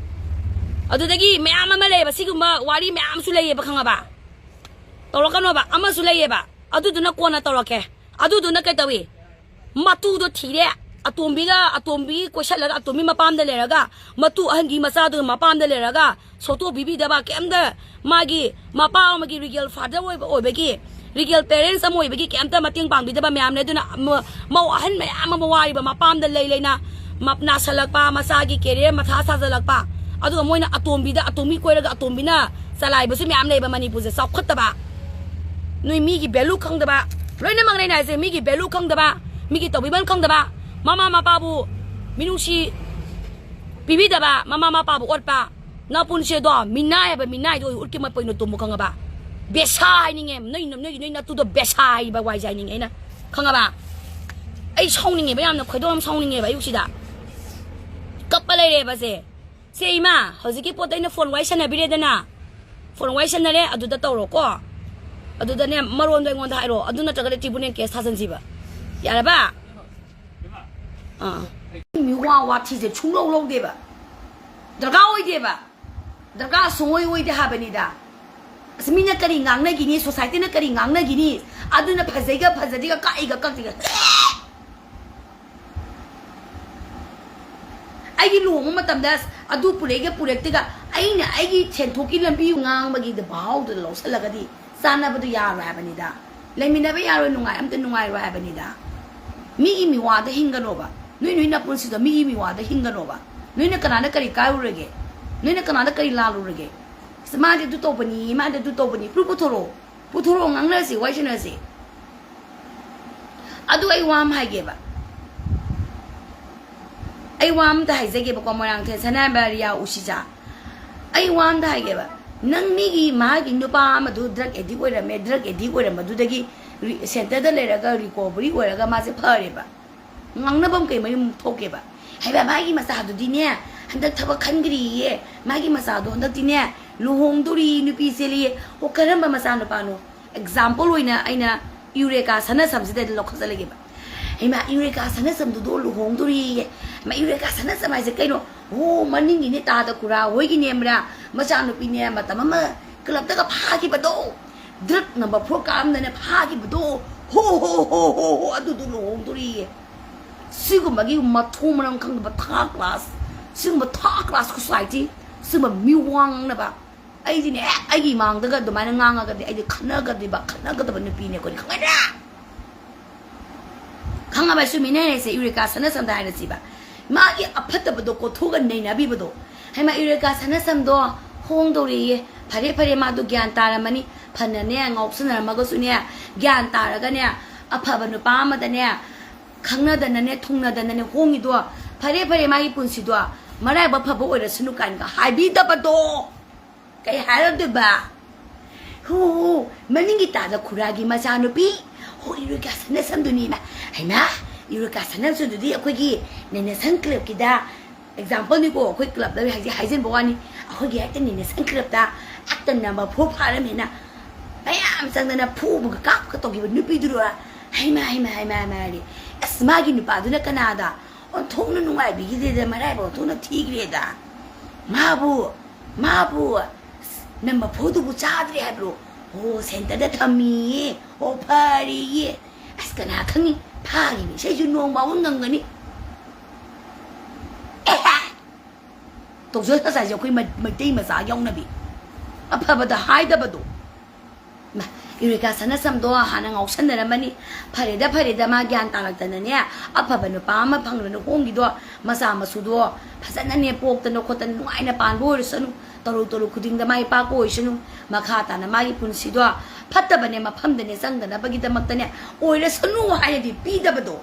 ꯑꯗꯨꯗꯒꯤ ꯃꯌꯥꯝ ꯑꯃ ꯂꯩꯌꯦꯕ, ꯁꯤꯒꯨꯝꯕ ꯋꯥꯔꯤ ꯃꯌꯥꯝ ꯑꯃꯁꯨ ꯂꯩꯌꯦꯕ, ꯈꯪꯉꯕ? ꯇꯧꯔꯛꯀꯅꯣꯕ, ꯑꯃꯁꯨ ꯂꯩꯌꯦꯕ, ꯑꯗꯨꯗꯨꯅ ꯀꯣꯟꯅ ꯇꯧꯔꯛꯀꯦ꯫ ꯑꯗꯨꯗꯨꯅ ꯀꯩ ꯇꯧꯏ? ꯃꯇꯨꯗꯣ ꯊꯤꯔꯦ꯫ ꯑꯇꯣꯝꯕꯤꯒ, ꯑꯇꯣꯝꯕꯤ ꯀꯣꯏꯁꯜꯂꯒ, ꯑꯇꯣꯝꯕꯤ ꯃꯄꯥꯝꯗ ꯂꯩꯔꯒ, ꯃꯇꯨ ꯑꯍꯟꯒꯤ ꯃꯆꯥꯗꯨꯒ ꯃꯄꯥꯝꯗ ꯂꯩꯔꯒ, ꯁꯣꯇꯣ ꯄꯤꯕꯤꯗꯕ, ꯀꯩꯝꯇ ꯃꯥꯒꯤ ꯃꯄꯥ ꯑꯃꯒꯤ regal father ꯑꯣꯏꯕ, ꯑꯣꯏꯕꯒꯤ, regal parents ꯑꯃ ꯑꯣꯏꯕꯒꯤ ꯀꯩꯝꯇ ꯃꯇꯦꯡ ꯄꯥꯡꯕꯤꯗꯕ ꯃꯌꯥꯝ ꯂꯩ꯫ ꯑꯗꯨꯅ ꯃ-, ꯃꯧ ꯑꯍꯟ ꯃꯌꯥꯝ ꯑꯃ ꯋꯥꯔꯤꯕ, ꯃꯄꯥꯝꯗ ꯂꯩ ꯂꯩꯅ ꯃ-, ꯅꯥꯁꯜꯂꯛꯄ, ꯃꯆꯥꯒꯤ career ꯃꯊꯥ ꯁꯥꯖꯜꯂꯛꯄ, ꯑꯗꯨꯒ ꯃꯣꯏꯅ ꯑꯇꯣꯝꯕꯤꯗ, ꯑꯇꯣꯝꯕꯤ ꯀꯣꯏꯔꯒ ꯑꯇꯣꯝꯕꯤꯅ ꯆꯂꯥꯏꯕꯁꯨ ꯃꯌꯥꯝ ꯂꯩꯕ ꯃꯅꯤꯄꯨꯔꯁꯦ꯫ ꯆꯥꯎꯈꯠꯇꯕ, ꯅꯣꯏ ꯃꯤꯒꯤ value ꯈꯪꯗꯕ, ꯂꯣꯏꯅꯃꯛ ꯂꯩꯅ ꯍꯥꯏꯁꯦ, ꯃꯤꯒꯤ value ꯈꯪꯗꯕ, ꯃꯤꯒꯤ ꯇꯧꯕꯤꯐꯝ ꯈꯪꯗꯕ, ꯃꯃꯥ ꯃꯄꯥꯕꯨ ꯃꯤꯅꯨꯡꯁꯤ ꯄꯤꯕꯤꯗꯕ, ꯃꯃꯥ ꯃꯄꯥꯕꯨ ꯑꯣꯠꯄ, ꯅꯄꯨꯟꯁꯤꯗꯣ ꯃꯤꯅꯥꯏ ꯍꯥꯏꯕ ꯃꯤꯅꯥꯏꯗꯣ ꯑꯣꯏ ꯎꯠꯀꯦ ꯃꯄꯩꯅꯣ ꯇꯨꯝꯃꯨ ꯈꯪꯉꯕ? ꯕꯦꯁꯥ ꯍꯥꯏꯅꯤꯡꯉꯦ, ꯅꯣꯏ, ꯅꯣꯏꯒꯤ, ꯅꯣꯏ ꯅꯇꯨꯗꯣ ꯕꯦꯁꯥ ꯍꯥꯏꯕ ꯋꯥꯏꯖꯦ ꯍꯥꯏꯅꯤꯡꯉꯦ ꯑꯩꯅ, ꯈꯪꯉꯕ? ꯑꯩ ꯁꯥꯎꯅꯤꯡꯉꯦꯕ, ꯌꯥꯝꯅ ꯈꯣꯏꯗꯧ ꯌꯥꯝ ꯁꯥꯎꯅꯤꯡꯉꯦꯕ ꯑꯌꯨꯛꯁꯤꯗ꯫ ꯀꯞꯄ ꯂꯩꯔꯦꯕꯁꯦ꯫ ꯁꯦ ꯏꯃꯥ, ꯍꯧꯖꯤꯛꯀꯤ ꯄꯣꯠꯇꯣ ꯑꯩꯅ ꯐꯣꯟ ꯋꯥꯔꯤ ꯁꯥꯟꯅꯕꯤꯔꯦꯗꯅ, ꯐꯣꯟ ꯋꯥꯔꯤ ꯁꯥꯟꯅꯔꯦ, ꯑꯗꯨꯗ ꯇꯧꯔꯣꯀꯣ꯫ ꯑꯗꯨꯗꯅꯦ ꯃꯔꯣꯟꯗꯣ ꯑꯩꯉꯣꯟꯗ ꯍꯥꯏꯔꯛꯑꯣ, ꯑꯗꯨ ꯅꯠꯇ꯭ꯔꯒꯗꯤ tribunal case ꯊꯥꯖꯟꯁꯤꯕ꯫ ꯌꯥꯔꯕ? ꯑꯥ꯫ ꯃꯤꯋꯥ ꯋꯥꯊꯤꯁꯦ ꯁꯨꯡꯂꯧ ꯂꯧꯗꯦꯕ, ꯗꯔꯀꯥꯔ ꯑꯣꯏꯗꯦꯕ, ꯗꯔꯀꯥꯔ ꯁꯨꯡꯑꯣꯏ ꯑꯣꯏꯗꯦ ꯍꯥꯏꯕꯅꯤꯗ꯫ ꯑꯁ, ꯃꯤꯅ ꯀꯔꯤ ꯉꯥꯡꯅꯈꯤꯅꯤ, societyꯅ ꯀꯔꯤ ꯉꯥꯡꯅꯈꯤꯅꯤ, ꯑꯗꯨꯅ ꯐꯖꯩꯒ ꯐꯖꯗꯦꯒ ꯀꯛꯏꯒ ꯀꯛꯇꯦꯒ꯫ ꯑꯩꯒꯤ ꯂꯨꯍꯣꯡꯕ ꯃꯇꯝꯗ ꯑꯗꯨ ꯄꯨꯔꯛꯏꯒ ꯄꯨꯔꯛꯇꯦꯒ, ꯑꯩꯅ ꯑꯩꯒꯤ ꯁꯦꯟꯊꯣꯛꯀꯤ ꯂꯝꯕꯤ ꯉꯥꯡꯕꯒꯤꯗ ꯚꯥꯎꯗꯨꯗ ꯂꯧꯁꯜꯂꯒꯗꯤ ꯆꯥꯟꯅꯕꯗꯨ ꯌꯥꯔꯣꯏ ꯍꯥꯏꯕꯅꯤꯗ꯫ ꯂꯩꯃꯤꯟꯅꯕ ꯌꯥꯔꯣꯏ, ꯅꯨꯡꯉꯥꯏ, ꯑꯝꯇ ꯅꯨꯡꯉꯥꯏꯔꯣꯏ ꯍꯥꯏꯕꯅꯤꯗ꯫ ꯃꯤꯒꯤ ꯃꯤꯋꯥꯗ ꯍꯤꯡꯒꯅꯣꯕ꯫ ꯅꯣꯏ ꯅꯣꯏ ꯅꯄꯨꯟꯁꯤꯗꯣ ꯃꯤꯒꯤ ꯃꯤꯋꯥꯗ ꯍꯤꯡꯒꯅꯣꯕ꯫ ꯅꯣꯏꯅ ꯀꯅꯥꯗ ꯀꯔꯤ ꯀꯥꯏꯔꯨꯔꯒꯦ? ꯅꯣꯏꯅ ꯀꯅꯥꯗ ꯀꯔꯤ ꯂꯥꯜꯂꯨꯔꯒꯦ? ꯑꯁ, ꯃꯥꯗꯤ ꯑꯗꯨ ꯇꯧꯕꯅꯤ, ꯃꯥꯗꯤ ꯑꯗꯨ ꯇꯧꯕꯅꯤ꯫ Proof ꯄꯨꯊꯣꯔꯛꯑꯣ꯫ ꯄꯨꯊꯣꯔꯛꯑꯣ, ꯉꯥꯡꯅꯔꯁꯤ, ꯋꯥꯔꯤ ꯁꯥꯟꯅꯔꯁꯤ꯫ ꯑꯗꯨ ꯑꯩ ꯋꯥ ꯑꯃ ꯍꯥꯏꯒꯦꯕ꯫ ꯑꯩ ꯋꯥ ꯑꯝꯇ ꯍꯥꯏꯖꯒꯦꯕꯀꯣ, ꯃꯣꯏꯔꯥꯡꯊꯦꯝ ꯁꯅꯥꯌꯥꯝꯕ ꯔꯤꯌꯥ ꯎꯁꯤꯖꯥ꯫ ꯑꯩ ꯋꯥ ꯑꯝꯇ ꯍꯥꯏꯒꯦꯕ꯫ ꯅꯪ ꯃꯤꯒꯤ, ꯃꯥꯒꯤ ꯅꯨꯄꯥ ꯑꯃꯗꯨ drug addict ꯑꯣꯏꯔꯝꯃꯦ, drug addict ꯑꯣꯏꯔꯝꯕꯗꯨꯗꯒꯤ ꯔꯤ-, centreꯗ ꯂꯩꯔꯒ recovery ꯑꯣꯏꯔꯒ ꯃꯥꯁꯦ ꯐꯔꯦꯕ꯫ ꯉꯥꯡꯅꯐꯝ ꯀꯩ ꯃꯌꯨꯝ ꯊꯣꯛꯀꯦꯕ? ꯍꯥꯏꯕ, ꯃꯥꯒꯤ ꯃꯆꯥꯗꯨꯗꯤꯅꯦ, ꯍꯟꯗꯛ ꯊꯕꯛ ꯈꯟꯈ꯭ꯔꯤꯌꯦ, ꯃꯥꯒꯤ ꯃꯆꯥꯗꯣ ꯍꯟꯗꯛꯇꯤꯅꯦ, ꯂꯨꯍꯣꯡꯗꯣꯔꯤ ꯅꯨꯄꯤꯁꯦ ꯂꯩꯌꯦ꯫ ꯑꯣ, ꯀꯔꯝꯕ ꯃꯆꯥꯅꯨꯄꯥꯅꯣ? ꯑꯦꯛꯖꯥꯝꯄꯜ ꯑꯣꯏꯅ ꯑꯩꯅ ꯌꯨꯔꯦꯀꯥ ꯁꯅꯥꯁꯝꯁꯤꯗ ꯂꯧꯈꯠꯆꯔꯒꯦꯕ꯫ ꯍꯩꯃꯥ, ꯌꯨꯔꯦꯀꯥ ꯁꯅꯥꯁꯝꯗꯨꯗꯣ ꯂꯨꯍꯣꯡꯗꯣꯔꯤꯌꯦ꯫ ꯍꯩꯃꯥ, ꯌꯨꯔꯦꯀꯥ ꯁꯅꯥꯁꯝ ꯍꯥꯏꯁꯦ ꯀꯩꯅꯣ? ꯑꯣ, ꯃꯅꯤꯡꯒꯤꯅꯦ, ꯇꯥꯗ ꯈꯨꯔꯥ ꯍꯣꯏꯒꯤꯅꯦꯕ꯭ꯔꯥ, ꯃꯆꯥꯅꯨꯄꯤꯅꯦ, ꯃꯇꯝ ꯑꯃ ꯀ꯭ꯂꯕꯇꯒ ꯐꯥꯈꯤꯕꯗꯣ, ꯗ꯭ꯔꯛ ꯅꯝꯕꯔ ꯐꯣꯔ ꯀꯥꯞꯑꯝꯗꯅ ꯐꯥꯈꯤꯕꯗꯣ꯫ ꯍꯣ, ꯍꯣ, ꯍꯣ, ꯍꯣ, ꯍꯣ, ꯑꯗꯨꯗꯣ ꯂꯨꯍꯣꯡꯗꯣꯔꯤꯌꯦ꯫ ꯁꯤꯒꯨꯝꯕꯒꯤ ꯃꯊꯣꯡ ꯃꯔꯝ ꯈꯪꯗꯕ ꯊꯥꯔꯠ ꯀ꯭ꯂꯥꯁ, ꯁꯤꯒꯨꯝꯕ ꯊꯥꯔꯠ ꯀ꯭ꯂꯥꯁ ꯁꯣꯁꯥꯏꯇꯤ, ꯁꯤꯒꯨꯝꯕ ꯃꯤ ꯋꯥ ꯉꯥꯡꯅꯕ꯫ ꯑꯩꯗꯤꯅꯦ, ꯍꯦꯛ ꯑꯩꯒꯤ ꯏꯃꯥꯡꯗꯒ ꯑꯗꯨꯃꯥꯏꯅ ꯉꯥꯡꯉꯒꯗꯤ ꯑꯩꯗꯤ ꯈꯠꯅꯒꯗꯣꯏꯕ, ꯈꯠꯅꯒꯗꯕ ꯅꯨꯄꯤꯅꯦ ꯑꯩꯈꯣꯏꯗꯤ, ꯈꯪꯒꯗ꯭ꯔꯥ? ꯈꯪꯉꯕ? ꯁꯨꯝ ꯃꯤꯅ ꯍꯥꯏꯔꯤꯁꯦ, ꯌꯨꯔꯦꯀꯥ ꯁꯅꯥꯁꯝꯗ ꯍꯥꯏꯔꯁꯤꯕ, ꯃꯥꯒꯤ ꯑꯐꯠꯇꯕꯗꯣ ꯀꯣꯊꯣꯛꯑꯒ ꯅꯩꯅꯕꯤꯕꯗꯣ꯫ ꯍꯩꯃꯥ, ꯌꯨꯔꯦꯀꯥ ꯁꯅꯥꯁꯝꯗꯣ ꯍꯣꯡꯗꯧꯔꯦꯌꯦ꯫ ꯐꯔꯦ, ꯐꯔꯦ, ꯃꯥꯗꯣ ꯒ꯭ꯌꯥꯟ ꯇꯥꯔꯝꯃꯅꯤ꯫ ꯐꯅꯅꯦ ꯉꯥꯎꯁꯟꯅꯔꯝꯃꯒꯁꯨꯅꯦ, ꯒ꯭ꯌꯥꯟ ꯇꯥꯔꯒꯅꯦ, ꯑꯐꯕ ꯅꯨꯄꯥ ꯑꯃꯗꯅꯦ, ꯈꯪꯅꯗꯅꯅꯦ, ꯊꯨꯡꯅꯗꯅꯅꯦ ꯍꯣꯡꯉꯤꯗꯣ꯫ ꯐꯔꯦ, ꯐꯔꯦ, ꯃꯥꯒꯤ ꯄꯨꯟꯁꯤꯗꯣ ꯃꯔꯥꯏꯕꯛ ꯐꯕ ꯑꯣꯏꯔꯁꯅꯨ ꯀꯥꯏꯅꯒ ꯍꯥꯏꯕꯤꯗꯕꯗꯣ꯫ ꯀꯩ ꯍꯥꯏꯔꯝꯗꯣꯏꯕ? ꯍꯨ, ꯍꯨ, ꯃꯅꯤꯡꯒꯤ ꯇꯥꯗ ꯈꯨꯔꯥꯒꯤ ꯃꯆꯥꯅꯨꯄꯤ꯫ ꯍꯣ, ꯌꯨꯔꯦꯀꯥ ꯁꯅꯥꯁꯝꯗꯨꯅꯤ꯫ ꯏꯃꯥ, ꯍꯩꯃꯥ, ꯌꯨꯔꯦꯀꯥ ꯁꯅꯥꯁꯝꯗꯨꯗꯤ ꯑꯩꯈꯣꯏꯒꯤ ꯅꯦꯅꯦꯁꯟ ꯀ꯭ꯂꯕꯀꯤꯗ, ꯑꯦꯛꯖꯥꯝꯄꯜꯅꯤꯀꯣ, ꯑꯩꯈꯣꯏ ꯀ꯭ꯂꯕꯇ ꯍꯧꯖꯤꯛ ꯍꯥꯏꯖꯟꯕ ꯋꯥꯅꯤ, ꯑꯩꯈꯣꯏꯒꯤ ꯍꯦꯛꯇ ꯅꯦꯅꯦꯁꯟ ꯀ꯭ꯂꯕꯇ ꯍꯦꯛꯇ ꯅꯝꯕꯔ ꯐꯣꯔ ꯐꯥꯔꯝꯃꯦꯅ ꯃꯌꯥꯝ ꯆꯪꯗꯅ ꯐꯨꯕꯒ ꯀꯥꯞꯄꯒ ꯇꯧꯈꯤꯕ ꯅꯨꯄꯤꯗꯨꯔꯣ? ꯍꯩꯃꯥ, ꯍꯩꯃꯥ, ꯍꯩꯃꯥ, ꯍꯩꯃꯥ, ꯑꯁ, ꯃꯥꯒꯤ ꯅꯨꯄꯥꯗꯨꯅ ꯀꯅꯥꯗ ꯑꯣꯟꯊꯣꯛꯅ ꯅꯨꯡꯉꯥꯏꯕꯤꯈꯤꯗꯦꯗ, ꯃꯔꯥꯏꯕꯛ ꯑꯣꯟꯊꯣꯛꯅ ꯊꯤꯈ꯭ꯔꯦꯗ꯫ ꯃꯥꯕꯨ, ꯃꯥꯕꯨ ꯅꯝꯕꯔ ꯐꯣꯔꯗꯨꯕꯨ ꯆꯥꯗ꯭ꯔꯦ ꯍꯥꯏꯕ꯭ꯔꯣ? ꯑꯣ, ꯁꯦꯟꯇꯔꯗ ꯊꯝꯃꯤꯌꯦ꯫ ꯑꯣ, ꯐꯔꯦꯌꯦ꯫ ꯑꯁ, ꯀꯅꯥ ꯈꯪꯉꯤ, ꯐꯥꯈꯤꯕ ꯏꯁꯩꯁꯨ ꯅꯣꯡ ꯐꯥꯎꯕ ꯉꯪꯒꯅꯤ꯫ ꯑꯦꯍꯦ! ꯇꯧꯖ ꯁꯥꯖꯥꯏꯁꯦ ꯑꯩꯈꯣꯏ ꯃ-, ꯃꯩꯇꯩ ꯃꯆꯥ ꯌꯧꯅꯕꯤ꯫ ꯑꯐꯕꯗ ꯍꯥꯏꯗꯕꯗꯣ꯫ ꯃꯥ, ꯌꯨꯔꯦꯀꯥ ꯁꯅꯥꯁꯝꯗꯣ ꯍꯥꯟꯅ ꯉꯥꯎꯁꯟꯅꯔꯝꯃꯅꯤ꯫ ꯐꯔꯦꯗ, ꯐꯔꯦꯗ, ꯃꯥ ꯒ꯭ꯌꯥꯟ ꯇꯥꯔꯛꯇꯅꯅꯦ, ꯑꯐꯕ ꯅꯨꯄꯥ ꯑꯃ ꯐꯪꯗꯅ ꯍꯣꯡꯈꯤꯗꯣ, ꯃꯆꯥ ꯃꯁꯨꯗꯣ ꯐꯖꯅꯅꯦ ꯄꯣꯛꯇꯅ ꯈꯣꯠꯇꯅ ꯅꯨꯡꯉꯥꯏꯅ ꯄꯥꯟꯕ ꯑꯣꯏꯔꯁꯅꯨ꯫ ꯇꯧꯔꯨ ꯇꯧꯔꯨ ꯈꯨꯗꯤꯡꯗ ꯃꯥꯏ ꯄꯥꯛꯄ ꯑꯣꯏꯁꯅꯨ꯫ ꯃꯈꯥ ꯇꯥꯅ ꯃꯥꯒꯤ ꯄꯨꯟꯁꯤꯗꯣ ꯐꯠꯇꯕꯅꯦ ꯃꯐꯝꯗꯅꯦ ꯆꯪꯗꯅꯕꯒꯤꯗꯃꯛꯇꯅꯦ ꯑꯣꯏꯔꯁꯅꯨ ꯍꯥꯏꯅꯗꯤ ꯄꯤꯗꯕꯗꯣ꯫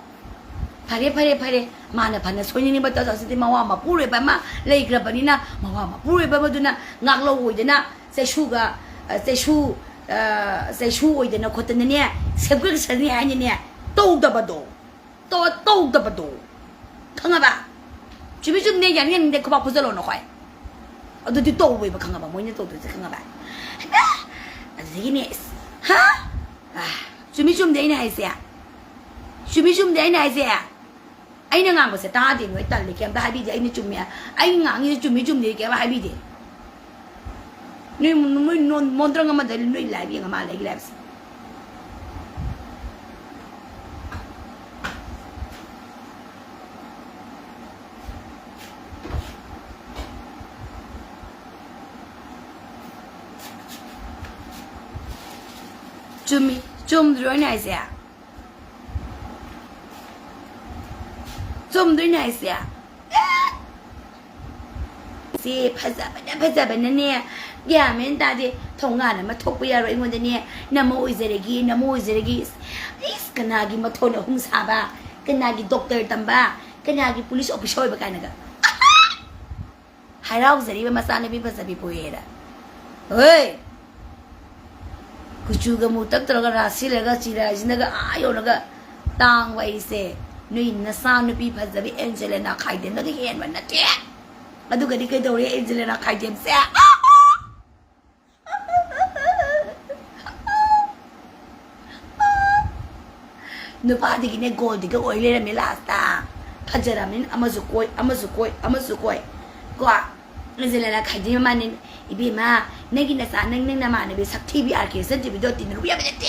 ꯐꯔꯦ, ꯐꯔꯦ, ꯐꯔꯦ꯫ ꯃꯥꯅ ꯐꯅ ꯁꯣꯏꯅꯅꯤꯡꯕ ꯇꯧ-, ꯇꯧꯁꯤꯗꯤ ꯃꯋꯥ ꯃꯄꯨꯔꯣꯏꯕ ꯑꯃ ꯂꯩꯈ꯭ꯔꯕꯅꯤꯅ, ꯃꯋꯥ ꯃꯄꯨꯔꯣꯏꯕ ꯑꯃꯗꯨꯅ ꯉꯥꯛꯂꯧ ꯑꯣꯏꯗꯅ, ꯆꯩꯁꯨꯒ, ꯑ, ꯆꯩꯁꯨ, ꯑ, ꯆꯩꯁꯨ ꯑꯣꯏꯗꯅ ꯈꯣꯠꯇꯅꯅꯦ, ꯁꯦꯝꯒꯠꯈ꯭ꯔꯁꯅꯤ ꯍꯥꯏꯅꯅꯦ ꯇꯧꯗꯕꯗꯣ꯫ ꯇꯧ-, ꯇꯧꯗꯕꯗꯣ꯫ ꯈꯪꯉꯕ? ꯆꯨꯝꯃꯤ ꯆꯨꯝꯗꯦ, ꯌꯥꯅꯤꯡ ꯌꯥꯅꯤꯡꯗꯦ, ꯈꯨꯕꯥꯛ ꯐꯨꯖꯜꯂꯣ ꯅꯈꯣꯏ꯫ ꯑꯗꯨꯗꯤ ꯇꯧꯋꯦꯕ, ꯈꯪꯉꯕ? ꯃꯣꯏꯅ ꯇꯧꯗꯣꯏꯁꯦ, ꯈꯪꯉꯕ? ꯍꯩꯃꯥ! ꯑꯗꯨꯗꯒꯤꯅꯦ, ꯏꯁ, ꯍꯥ? ꯑꯥ, ꯆꯨꯝꯃꯤ ꯆꯨꯝꯗꯦ ꯑꯩꯅ ꯍꯥꯏꯁꯦ? ꯆꯨꯝꯃꯤ ꯆꯨꯝꯗꯦ ꯑꯩꯅ ꯍꯥꯏꯁꯦ? ꯑꯩꯅ ꯉꯥꯡꯕꯁꯦ ꯇꯥꯗꯦ ꯅꯣꯏ, ꯇꯜꯂꯤ, ꯀꯩꯝꯇ ꯍꯥꯏꯕꯤꯗꯦ꯫ ꯑꯩꯅ ꯆꯨꯝꯃꯤ, ꯑꯩ ꯉꯥꯡꯉꯤꯁꯦ ꯆꯨꯝꯃꯤ ꯆꯨꯝꯗꯦ ꯀꯩꯝ ꯍꯥꯏꯕꯤꯗꯦ꯫ ꯅꯣꯏ, ꯅꯣꯏ ꯅꯣꯟ-, ꯃꯣꯟꯗ꯭ꯔꯪ ꯑꯃꯗ ꯅꯣꯏ live ꯌꯦꯡꯉ ꯃꯥꯜꯂꯦ ꯑꯩꯒꯤ liveꯁꯦ꯫ ꯆꯨꯝꯃꯤ, ꯆꯨꯝꯗ꯭ꯔꯣ ꯑꯩꯅ ꯍꯥꯏꯁꯦ? ꯆꯨꯝꯗ꯭ꯔꯣ ꯑꯩꯅ ꯍꯥꯏꯁꯦ? ꯁꯤ ꯐꯖꯕꯅ, ꯐꯖꯕꯅꯅꯦ, ꯒ꯭ꯌꯥꯟ ꯃꯦꯟ ꯇꯥꯗꯦ꯫ ꯊꯣꯡꯒꯥꯟ ꯑꯃ ꯊꯣꯛꯄ ꯌꯥꯔꯣꯏ ꯑꯩꯉꯣꯟꯗꯅꯦ, ꯅꯃ ꯑꯣꯏꯖꯔꯒꯦ, ꯅꯃ ꯑꯣꯏꯖꯔꯒꯦ꯫ ꯏꯁ, ꯀꯅꯥꯒꯤ ꯃꯊꯣꯟ ꯑꯍꯨꯝ ꯁꯥꯕ, ꯀꯅꯥꯒꯤ doctor ꯇꯝꯕ, ꯀꯅꯥꯒꯤ police officer ꯑꯣꯏꯕ ꯀꯥꯏꯅꯒ꯫ ꯍꯔꯥꯎꯖꯔꯤꯕ ꯃꯆꯥꯅꯨꯄꯤ ꯐꯖꯕꯤ ꯄꯣꯛꯑꯦꯅ꯫ ꯍꯣꯏ! ꯀꯨꯆꯨꯒ ꯃꯨꯇꯛ ꯇꯧꯔꯒ ꯔꯥꯁꯤ ꯂꯩꯔꯒ ꯆꯤꯔꯥꯏꯁꯤꯅꯒ ꯑꯥ ꯌꯧꯔꯒ ꯇꯥꯡꯕ ꯑꯩꯁꯦ, ꯅꯣꯏ ꯅꯆꯥꯅꯨꯄꯤ ꯐꯖꯕꯤ ꯑꯦꯟꯖꯦꯂꯤꯅꯥ ꯈꯥꯏꯗꯦꯝꯗꯒꯤ ꯍꯦꯟꯕ ꯅꯠꯇꯦ꯫ ꯑꯗꯨꯒꯗꯤ ꯀꯩꯗꯧꯔꯦ ꯑꯦꯟꯖꯦꯂꯤꯅꯥ ꯈꯥꯏꯗꯦꯝꯁꯦ? ꯅꯨꯄꯥꯗꯒꯤꯅꯦ gold digger ꯑꯣꯏ ꯂꯩꯔꯝꯃꯦ lastꯇ꯫ ꯐꯖꯔꯕꯅꯤꯅ ꯑꯃꯁꯨ ꯀꯣꯏ, ꯑꯃꯁꯨ ꯀꯣꯏ, ꯑꯃꯁꯨ ꯀꯣꯏ꯫ ꯀꯣ? ꯑꯦꯟꯖꯦꯂꯤꯅꯥ ꯈꯥꯏꯗꯦꯝ ꯃꯃꯥꯅꯦ, "ꯏꯕꯦꯝꯃ, ꯅꯪꯒꯤ ꯅꯆꯥ, ꯅꯪ, ꯅꯪ ꯅꯃꯥꯟꯅꯕꯤ ꯁꯛꯊꯤꯕꯤ ꯑꯥꯔ ꯀꯦ ꯆꯟꯊꯤꯕꯤꯗꯣ ꯇꯤꯟꯅꯔꯨ ꯌꯥꯕ ꯅꯠꯇꯦ꯫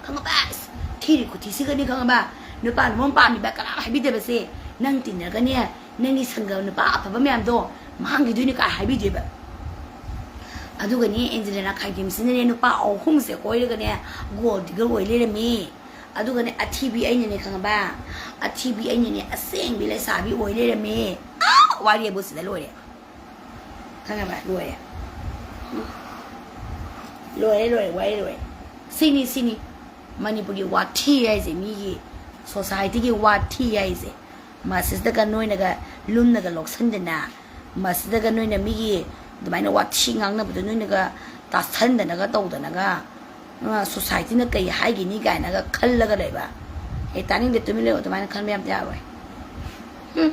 ꯈꯪꯉꯕ? ꯑꯁ, ꯊꯤꯔꯤ ꯈꯨꯊꯤꯁꯤꯒꯅꯤ ꯈꯪꯉꯕ? ꯅꯨꯄꯥ ꯂꯨꯍꯣꯡ ꯄꯥꯝꯃꯤꯕ ꯀꯅꯥꯝ ꯍꯥꯏꯕꯤꯗꯕꯁꯦ ꯅꯪ ꯇꯤꯟꯅꯔꯒꯅꯦ, ꯅꯪꯒꯤ ꯁꯪꯒ ꯅꯨꯄꯥ ꯑꯐꯕ ꯃꯌꯥꯝꯗꯣ ꯃꯥꯡꯈꯤꯗꯣꯏꯅꯤ" ꯀꯥꯏ ꯍꯥꯏꯕꯤꯗꯦꯕ꯫ ꯑꯗꯨꯒꯅꯦ ꯑꯦꯟꯖꯦꯂꯤꯅꯥ ꯈꯥꯏꯗꯦꯝꯁꯤꯅꯅꯦ ꯅꯨꯄꯥ ꯑꯍꯨꯝꯁꯦ ꯀꯣꯏꯔꯒꯅꯦ gold digger ꯑꯣꯏ ꯂꯩꯔꯝꯃꯤ꯫ ꯑꯗꯨꯒꯅꯦ ꯑꯊꯤꯕꯤ ꯑꯩꯅꯅꯦ ꯈꯪꯉꯕ? ꯑꯊꯤꯕꯤ ꯑꯩꯅꯅꯦ ꯑꯁꯦꯡꯕꯤ ꯂꯩꯁꯥꯕꯤ ꯑꯣꯏ ꯂꯩꯔꯝꯃꯦ꯫ ꯑꯥ! ꯋꯥꯔꯤ ꯑꯕꯨ ꯁꯤꯗ ꯂꯣꯏꯔꯦ꯫ ꯈꯪꯉꯕ? ꯂꯣꯏꯔꯦ꯫ ꯎꯝ꯫ ꯂꯣꯏꯔꯦ, ꯂꯣꯏꯔꯦ, ꯋꯥꯔꯤ ꯂꯣꯏꯔꯦ꯫ ꯁꯤꯅꯤ, ꯁꯤꯅꯤ꯫ ꯃꯅꯤꯄꯨꯔꯒꯤ ꯋꯥꯊꯤ ꯍꯥꯏꯁꯦ, ꯃꯤꯒꯤ societyꯒꯤ ꯋꯥꯊꯤ ꯍꯥꯏꯁꯦ꯫ ꯃꯁꯤꯗꯒ ꯅꯣꯏꯅꯒ ꯂꯨꯝꯅꯒ ꯂꯧꯁꯟꯗꯅ, ꯃꯁꯤꯗꯒ ꯅꯣꯏꯅ ꯃꯤꯒꯤ ꯑꯗꯨꯃꯥꯏꯅ ꯋꯥꯊꯤ ꯉꯥꯡꯅꯕꯗꯣ ꯅꯣꯏꯅꯒ ꯇꯥꯁꯟꯗꯅꯒ ꯇꯧꯗꯅꯒ, ꯑ, societyꯅ ꯀꯩ ꯍꯥꯏꯒꯤꯅꯤ ꯀꯥꯏꯅꯒ ꯈꯜꯂꯒ ꯂꯩꯕ꯫ ꯑꯦ, ꯇꯥꯅꯤꯡꯗꯦ, ꯇꯨꯃꯤꯟ ꯂꯩꯌꯨ, ꯑꯗꯨꯃꯥꯏꯅ ꯈꯟꯕ ꯌꯥꯝ ꯌꯥꯔꯣꯏ꯫ ꯍꯨꯝ꯫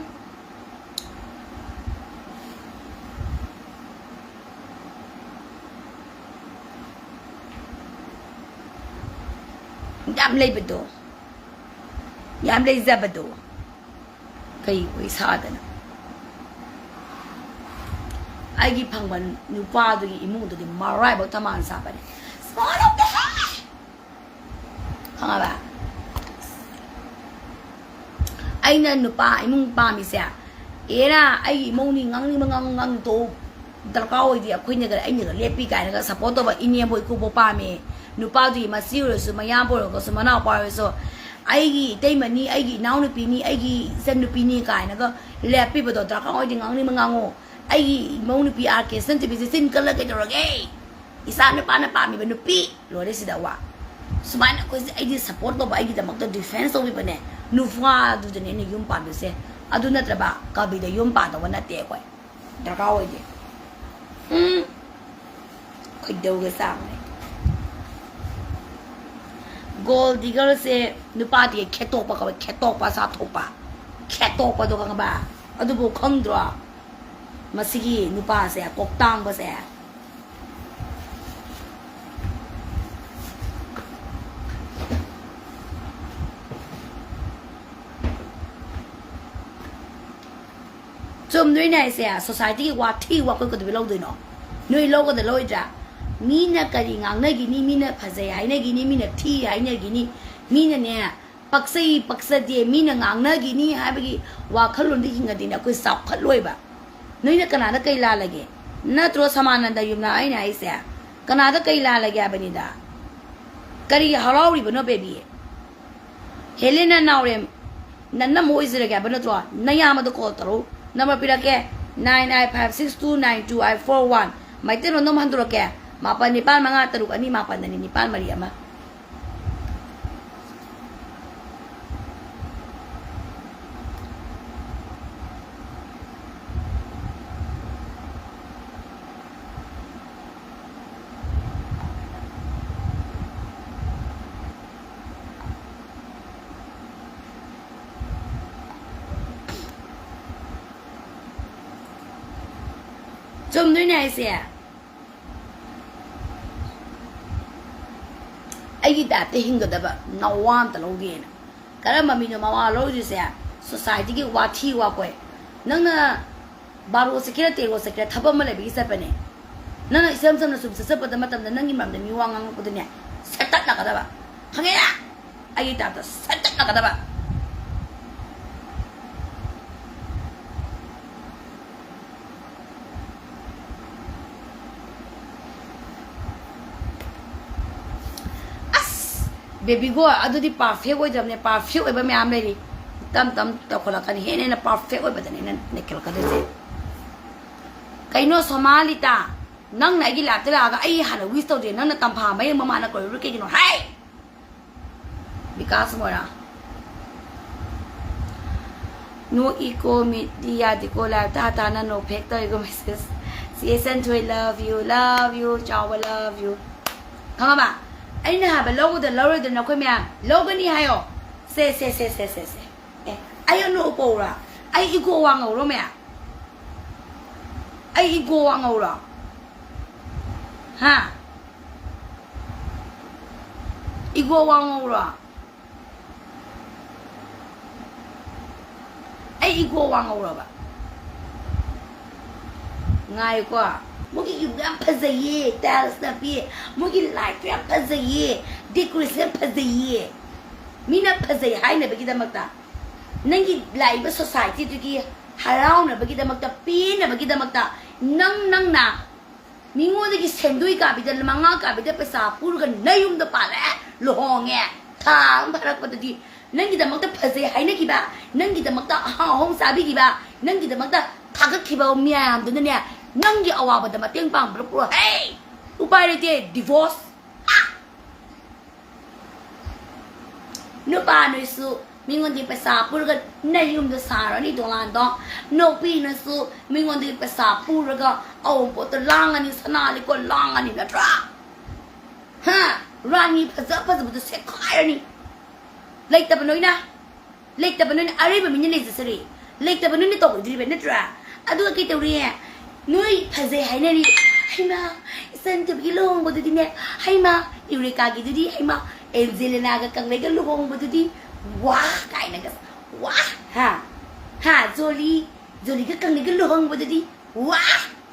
ꯌꯥꯝ ꯂꯩꯕꯗꯣ, ꯌꯥꯝ ꯂꯩꯖꯕꯗꯣ, ꯀꯩ ꯑꯣꯏ ꯁꯥꯗꯅ? ꯑꯩꯒꯤ ꯐꯪꯕ ꯅꯨꯄꯥꯗꯨꯒꯤ ꯏꯃꯨꯡꯗꯨꯗꯤ ꯃꯔꯥꯏꯕꯛ ꯊꯝꯕꯥꯜ ꯁꯥꯠꯄꯅꯦ꯫ ꯁꯨꯃꯥꯏꯅ ꯇꯧꯗꯦꯍꯦ! ꯈꯪꯉꯕ? ꯑꯩꯅ ꯅꯨꯄꯥ ꯏꯃꯨꯡ ꯄꯥꯝꯃꯤꯁꯦ, ꯑꯦꯔꯥ, ꯑꯩꯒꯤ ꯏꯃꯧꯅꯤ, ꯉꯥꯡꯅꯤꯡꯕ ꯉꯥꯡ-, ꯉꯥꯡꯊꯣꯛꯎ, ꯗꯔꯀꯥꯔ ꯑꯣꯏꯗꯦ, ꯑꯩꯈꯣꯏꯅꯒ, ꯑꯩꯅꯒ ꯂꯦꯞꯄꯤ ꯀꯥꯏꯅꯒ ꯁꯞꯄꯣꯔꯠ ꯇꯧꯕ ꯏꯅꯦꯝꯕꯣꯛ ꯏꯀꯨꯕꯣꯛ ꯄꯥꯝꯃꯦ꯫ ꯅꯨꯄꯥꯗꯨꯒꯤ ꯃꯆꯦ ꯑꯣꯏꯔꯁꯨ, ꯃꯌꯥꯝꯕ ꯑꯣꯏꯔꯒꯁꯨ, ꯃꯅꯥꯎꯄꯥ ꯑꯣꯏꯔꯁꯨ, ꯑꯩꯒꯤ ꯏꯇꯩꯃꯅꯤ, ꯑꯩꯒꯤ ꯏꯅꯥꯎꯅꯨꯄꯤꯅꯤ, ꯑꯩꯒꯤ ꯏꯆꯟꯅꯨꯄꯤꯅꯤ ꯀꯥꯏꯅꯒ ꯂꯦꯞꯄꯤꯕꯗꯣ ꯗꯔꯀꯥꯔ ꯑꯣꯏꯗꯦ, ꯉꯥꯡꯅꯤꯡꯕ ꯉꯥꯡꯉꯣ꯫ ꯑꯩꯒꯤ ꯏꯃꯧ ꯅꯨꯄꯤ ꯑꯥꯔ ꯀꯦ ꯁꯟ ꯇꯤꯚꯤꯁꯦ ꯆꯤꯟ ꯀꯜꯂ ꯀꯩꯗꯧꯔꯒꯦ? ꯏꯆꯥ ꯅꯨꯄꯥꯅ ꯄꯥꯝꯃꯤꯕ ꯅꯨꯄꯤ ꯂꯣꯏꯔꯦ ꯁꯤꯗ ꯋꯥ꯫ ꯁꯨꯃꯥꯏꯅ ꯑꯩꯈꯣꯏꯁꯦ, ꯑꯩꯗꯤ ꯁꯞꯄꯣꯔꯠ ꯇꯧꯕ, ꯑꯩꯒꯤꯗꯃꯛꯇ ꯗꯤꯐꯦꯟꯁ ꯇꯧꯕꯤꯕꯅꯦ꯫ ꯅꯨꯄꯥꯗꯨꯗꯅꯦ ꯑꯩꯅ ꯌꯨꯝ ꯄꯥꯝꯃꯤꯁꯦ꯫ ꯑꯗꯨ ꯅꯠꯇ꯭ꯔꯕ ꯀꯕꯤꯗ ꯌꯨꯝ ꯄꯥꯟꯗꯧꯕ ꯅꯠꯇꯦ ꯑꯩꯈꯣꯏ꯫ ꯗꯔꯀꯥꯔ ꯑꯣꯏꯗꯦ꯫ ꯎꯝ꯫ ꯈꯣꯏꯗꯧꯒ ꯆꯥꯛꯅꯦ꯫ ꯒꯣꯜ ꯗꯤꯒꯔꯁꯦ ꯅꯨꯄꯥꯗꯤ ꯈꯦꯠꯇꯣꯛꯄ ꯀꯧꯋꯦ, ꯈꯦꯠꯇꯣꯛꯄ, ꯆꯥꯊꯣꯛꯄ꯫ ꯈꯦꯠꯇꯣꯛꯄꯗꯣ ꯈꯪꯉꯕ? ꯑꯗꯨꯕꯨ ꯈꯪꯗ꯭ꯔꯣ? ꯃꯁꯤꯒꯤ ꯅꯨꯄꯥꯁꯦ, ꯀꯣꯛꯇꯥꯡꯕꯁꯦ꯫ ꯆꯨꯝꯗꯣꯏꯅꯦ ꯍꯥꯏꯁꯦ, ꯁꯣꯁꯥꯏꯇꯤꯒꯤ ꯋꯥꯊꯤ ꯋꯥꯈꯣꯏ ꯀꯩꯗꯧꯕꯩ ꯂꯧꯗꯣꯏꯅꯣ? ꯅꯣꯏ ꯂꯧꯒꯗ ꯂꯧꯔꯣꯏꯗ꯭ꯔꯥ? ꯃꯤꯅ ꯀꯔꯤ ꯉꯥꯡꯅꯈꯤꯅꯤ, ꯃꯤꯅ ꯐꯖꯩ ꯍꯥꯏꯅꯈꯤꯅꯤ, ꯃꯤꯅ ꯊꯤ ꯍꯥꯏꯅꯈꯤꯅꯤ, ꯃꯤꯅꯅꯦ ꯄꯛꯆꯩ ꯄꯛꯆꯗꯦ, ꯃꯤꯅ ꯉꯥꯡꯅꯈꯤꯅꯤ ꯍꯥꯏꯕꯒꯤ ꯋꯥꯈꯜꯂꯣꯟꯗ ꯍꯤꯡꯉꯗꯤꯅꯦ ꯑꯩꯈꯣꯏ ꯆꯥꯎꯈꯠꯂꯣꯏꯕ꯫ ꯅꯣꯏꯅ ꯀꯅꯥꯗ ꯀꯩ ꯂꯥꯜꯂꯒꯦ? ꯅꯠꯇ꯭ꯔꯣ ꯁꯃꯥꯅꯟꯗ ꯌꯨꯝꯅ ꯑꯩꯅ ꯍꯥꯏꯁꯦ? ꯀꯅꯥꯗ ꯀꯩ ꯂꯥꯜꯂꯒꯦ ꯍꯥꯏꯕꯅꯤꯗ꯫ ꯀꯔꯤ ꯍꯔꯥꯎꯔꯤꯕꯅꯣ ꯕꯦꯕꯤ? ꯍꯦꯂꯦꯅꯥ ꯅꯥꯎꯔꯦꯝ, ꯅ-, ꯅꯝꯃ ꯑꯣꯏꯖꯔꯒꯦ ꯍꯥꯏꯕ ꯅꯠꯇ꯭ꯔꯣ? ꯅꯌꯥꯝꯕꯗ ꯀꯣꯜ ꯇꯧꯔꯛꯎ꯫ ꯅꯝꯕꯔ ꯄꯤꯔꯛꯀꯦ, nine eight five six two nine two eight four one꯫ ꯃꯩꯇꯩꯂꯣꯟꯗ ꯑꯃꯨꯛ ꯍꯟꯗꯣꯔꯛꯀꯦ, ꯃꯥꯄꯟ ꯅꯤꯄꯥꯟ ꯃꯉꯥ ꯇꯔꯨꯛ ꯑꯅꯤ ꯃꯥꯄꯟ ꯑꯅꯤ ꯅꯤꯄꯥꯟ ꯃꯔꯤ ꯑꯃ꯫ ꯆꯨꯝꯗꯣꯏꯅꯦ ꯍꯥꯏꯁꯦ꯫ ꯑꯩꯒꯤ ꯇꯥꯏꯞꯇ ꯍꯤꯡꯒꯗꯕ ꯅꯋꯥ ꯑꯝꯇ ꯂꯧꯗꯦꯅ꯫ ꯀꯔꯝꯕ ꯃꯤꯅꯣ ꯃꯋꯥ ꯂꯧꯗ꯭ꯔꯤꯁꯦ? ꯁꯣꯁꯥꯏꯇꯤꯒꯤ ꯋꯥꯊꯤ ꯋꯥꯀꯣꯏ꯫ ꯅꯪꯅ ꯕꯥꯔꯣ ꯆꯠꯀꯦꯔꯥ, ꯇꯦꯔꯣ ꯆꯠꯀꯦꯔꯥ, ꯊꯕꯛ ꯑꯃ ꯂꯩꯕꯒꯤ ꯆꯠꯄꯅꯦ꯫ ꯅꯪꯅ ꯏꯆꯝ ꯆꯝꯅ ꯁꯨꯝ ꯆꯠꯆꯕꯗ ꯃꯇꯝꯗ ꯅꯪꯒꯤ ꯃꯔꯝꯗ ꯃꯤ ꯋꯥ ꯉꯥꯡꯉꯛꯄꯗꯨꯅꯦ, ꯁꯦꯠꯇꯠꯅꯒꯗꯕ꯫ ꯈꯪꯉꯦꯅ? ꯑꯩꯒꯤ ꯇꯥꯏꯞꯇ ꯁꯦꯠꯇꯠꯅꯒꯗꯕ꯫ ꯑꯁ, ꯕꯦꯕꯤꯒꯣ, ꯑꯗꯨꯗꯤ ꯄꯔꯐꯦꯛ ꯑꯣꯏꯗꯕꯅꯦ꯫ ꯄꯔꯐꯦꯛ ꯑꯣꯏꯕ ꯃꯌꯥꯝ ꯂꯩꯔꯤ꯫ ꯇꯝ ꯇꯝ ꯇꯧꯈꯠꯂꯛꯀꯅꯤ꯫ ꯍꯦꯟꯅ ꯍꯦꯟꯅ ꯄꯔꯐꯦꯛ ꯑꯣꯏꯕꯗꯅꯦ ꯅꯪ ꯅꯩꯈꯠꯂꯛꯀꯗꯣꯏꯁꯦ꯫ ꯀꯩꯅꯣ ꯁꯣꯃꯥꯂꯤꯇꯥ, ꯅꯪꯅ ꯑꯩꯒꯤ ꯂꯥꯏꯐꯇ ꯂꯥꯛꯑꯒ ꯑꯩ ꯍꯥꯟꯅ ꯋꯤꯁ ꯇꯧꯗꯦ, ꯅꯪꯅ ꯇꯝꯐꯥ ꯃꯌꯦꯛ ꯃꯃꯥꯅ ꯀꯣꯏꯔꯨꯔꯤ ꯀꯩꯒꯤꯅꯣ? ꯍꯥꯏ! ꯕꯤꯀꯥꯁ ꯃꯣꯏꯔꯥ꯫ No echo ꯃꯤꯠꯇꯤ ꯌꯥꯗꯦꯀꯣ, ꯂꯥꯏꯐꯇ ꯍꯥꯇꯥꯅ no fake ꯇꯧꯋꯦꯀꯣ ꯃꯦꯁꯦꯁ꯫ ꯆꯦ ꯁꯟꯊꯣꯏ, love you, love you, ꯆꯥꯎꯕ love you꯫ ꯈꯪꯉꯕ? ꯑꯩꯅ ꯍꯥꯏꯕ ꯂꯧꯒꯗ꯭ꯔꯥ ꯂꯧꯔꯣꯏꯗ꯭ꯔꯥ ꯅꯈꯣꯏ ꯃꯌꯥꯝ? ꯂꯧꯒꯅꯤ ꯍꯥꯏꯌꯣ꯫ ꯁꯦ, ꯁꯦ, ꯁꯦ, ꯁꯦ, ꯁꯦ, ꯁꯦ꯫ ꯑꯦ, ꯑꯩ ꯑꯅꯣꯛ ꯎꯞꯄꯧꯔꯥ? ꯑꯩ ꯏꯒꯣ ꯋꯥꯡꯍꯧꯔꯣ ꯃꯌꯥꯝ? ꯑꯩ ꯏꯒꯣ ꯋꯥꯡꯍꯧꯔꯣ? ꯍꯥ? ꯏꯒꯣ ꯋꯥꯡꯍꯧꯔꯣ? ꯑꯩ ꯏꯒꯣ ꯋꯥꯡꯍꯧꯔꯕ? ꯉꯥꯏꯌꯨꯀꯣ꯫ ꯃꯣꯏꯒꯤ ꯌꯨꯝꯗꯣ ꯌꯥꯝ ꯐꯖꯩꯌꯦ, tiles ꯅꯞꯄꯤ, ꯃꯣꯏꯒꯤ lightꯇꯣ ꯌꯥꯝ ꯐꯖꯩꯌꯦ, decoration ꯌꯥꯝ ꯐꯖꯩꯌꯦ꯫ ꯃꯤꯅ ꯐꯖꯩ ꯍꯥꯏꯅꯕꯒꯤꯗꯃꯛꯇ, ꯅꯪꯒꯤ ꯂꯥꯛꯏꯕ ꯁꯣꯁꯥꯏꯇꯤꯗꯨꯒꯤ ꯍꯔꯥꯎꯅꯕꯒꯤꯗꯃꯛꯇ, ꯄꯦꯟꯅꯕꯒꯤꯗꯃꯛꯇ, ꯅꯪ ꯅꯪꯅ ꯃꯤꯉꯣꯟꯗꯒꯤ ꯁꯦꯟꯗꯣꯏ ꯀꯥꯕꯤꯗ, ꯃꯉꯥ ꯀꯥꯕꯤꯗ ꯄꯩꯁꯥ ꯄꯨꯔꯒ ꯅꯌꯨꯝꯗ ꯄꯥꯜꯂꯦ, ꯂꯨꯍꯣꯡꯉꯦ, ꯊꯥ ꯑꯃ ꯐꯥꯔꯛꯄꯗꯗꯤ ꯅꯪꯒꯤꯗꯃꯛꯇ ꯐꯖꯩ ꯍꯥꯏꯅꯈꯤꯕ, ꯅꯪꯒꯤꯗꯃꯛꯇ ꯑꯍꯥꯎ ꯑꯍꯥꯎ ꯆꯥꯕꯤꯈꯤꯕ, ꯅꯪꯒꯤꯗꯃꯛꯇ ꯊꯥꯒꯠꯈꯤꯕ ꯃꯌꯥꯝꯗꯨꯅꯅꯦ, ꯅꯪꯒꯤ ꯑꯋꯥꯕꯗ ꯃꯇꯦꯡ ꯄꯥꯡꯕ꯭ꯔꯥ ꯄꯨꯔꯣ꯫ ꯍꯦ! ꯎꯄꯥꯏ ꯂꯩꯇꯦ, divorce꯫ ꯅꯨꯄꯥ ꯅꯣꯏꯁꯨ ꯃꯤꯉꯣꯟꯗꯒꯤ ꯄꯩꯁꯥ ꯄꯨꯔꯒ ꯅꯌꯨꯝꯗ ꯁꯥꯔꯅꯤ ꯗꯣꯂꯥꯟꯗꯣ꯫ ꯅꯨꯄꯤꯅꯁꯨ ꯃꯤꯉꯣꯟꯗꯒꯤ ꯄꯩꯁꯥ ꯄꯨꯔꯒ ꯑꯋꯨꯟꯄꯣꯠꯇ ꯂꯥꯡꯉꯅꯤ, ꯁꯅꯥ ꯂꯤꯛꯀꯣꯟ ꯂꯥꯡꯉꯅꯤ, ꯅꯠꯇ꯭ꯔꯥ? ꯍꯥ? ꯔꯥꯅꯤ ꯐꯖ ꯐꯖꯕꯗꯣ ꯁꯦꯠꯈꯥꯏꯔꯅꯤ꯫ ꯂꯩꯇꯕ ꯅꯣꯏꯅ, ꯂꯩꯇꯕ ꯅꯣꯏꯅ ꯑꯔꯩꯕ ꯃꯤꯅ ꯂꯩꯖꯁꯔꯤ꯫ ꯂꯩꯇꯕ ꯅꯣꯏꯅ ꯇꯧꯔꯣꯏꯗꯣꯔꯤꯕ, ꯅꯠꯇ꯭ꯔꯥ? ꯑꯗꯨꯒ ꯀꯩ ꯇꯧꯔꯤ? ꯅꯣꯏ ꯐꯖꯩ ꯍꯥꯏꯅꯔꯤ꯫ ꯍꯩꯃꯥ, ꯁꯟꯇꯨꯕꯤꯒꯤ ꯂꯨꯍꯣꯡꯕꯗꯨꯗꯤꯅꯦ, ꯍꯩꯃꯥ, ꯌꯨꯔꯦꯀꯥꯒꯤꯗꯨꯗꯤ, ꯍꯩꯃꯥ, ꯑꯦꯟꯖꯦꯂꯤꯅꯥꯒ ꯀꯪꯂꯩꯒ ꯂꯨꯍꯣꯡꯕꯗꯨꯗꯤ, ꯋꯥ ꯀꯥꯏꯅꯒ, ꯋꯥ, ꯍꯥ, ꯍꯥ, ꯖꯣꯂꯤ, ꯖꯣꯂꯤꯒ ꯀꯪꯂꯩꯒ ꯂꯨꯍꯣꯡꯕꯗꯨꯗꯤ, ꯋꯥ,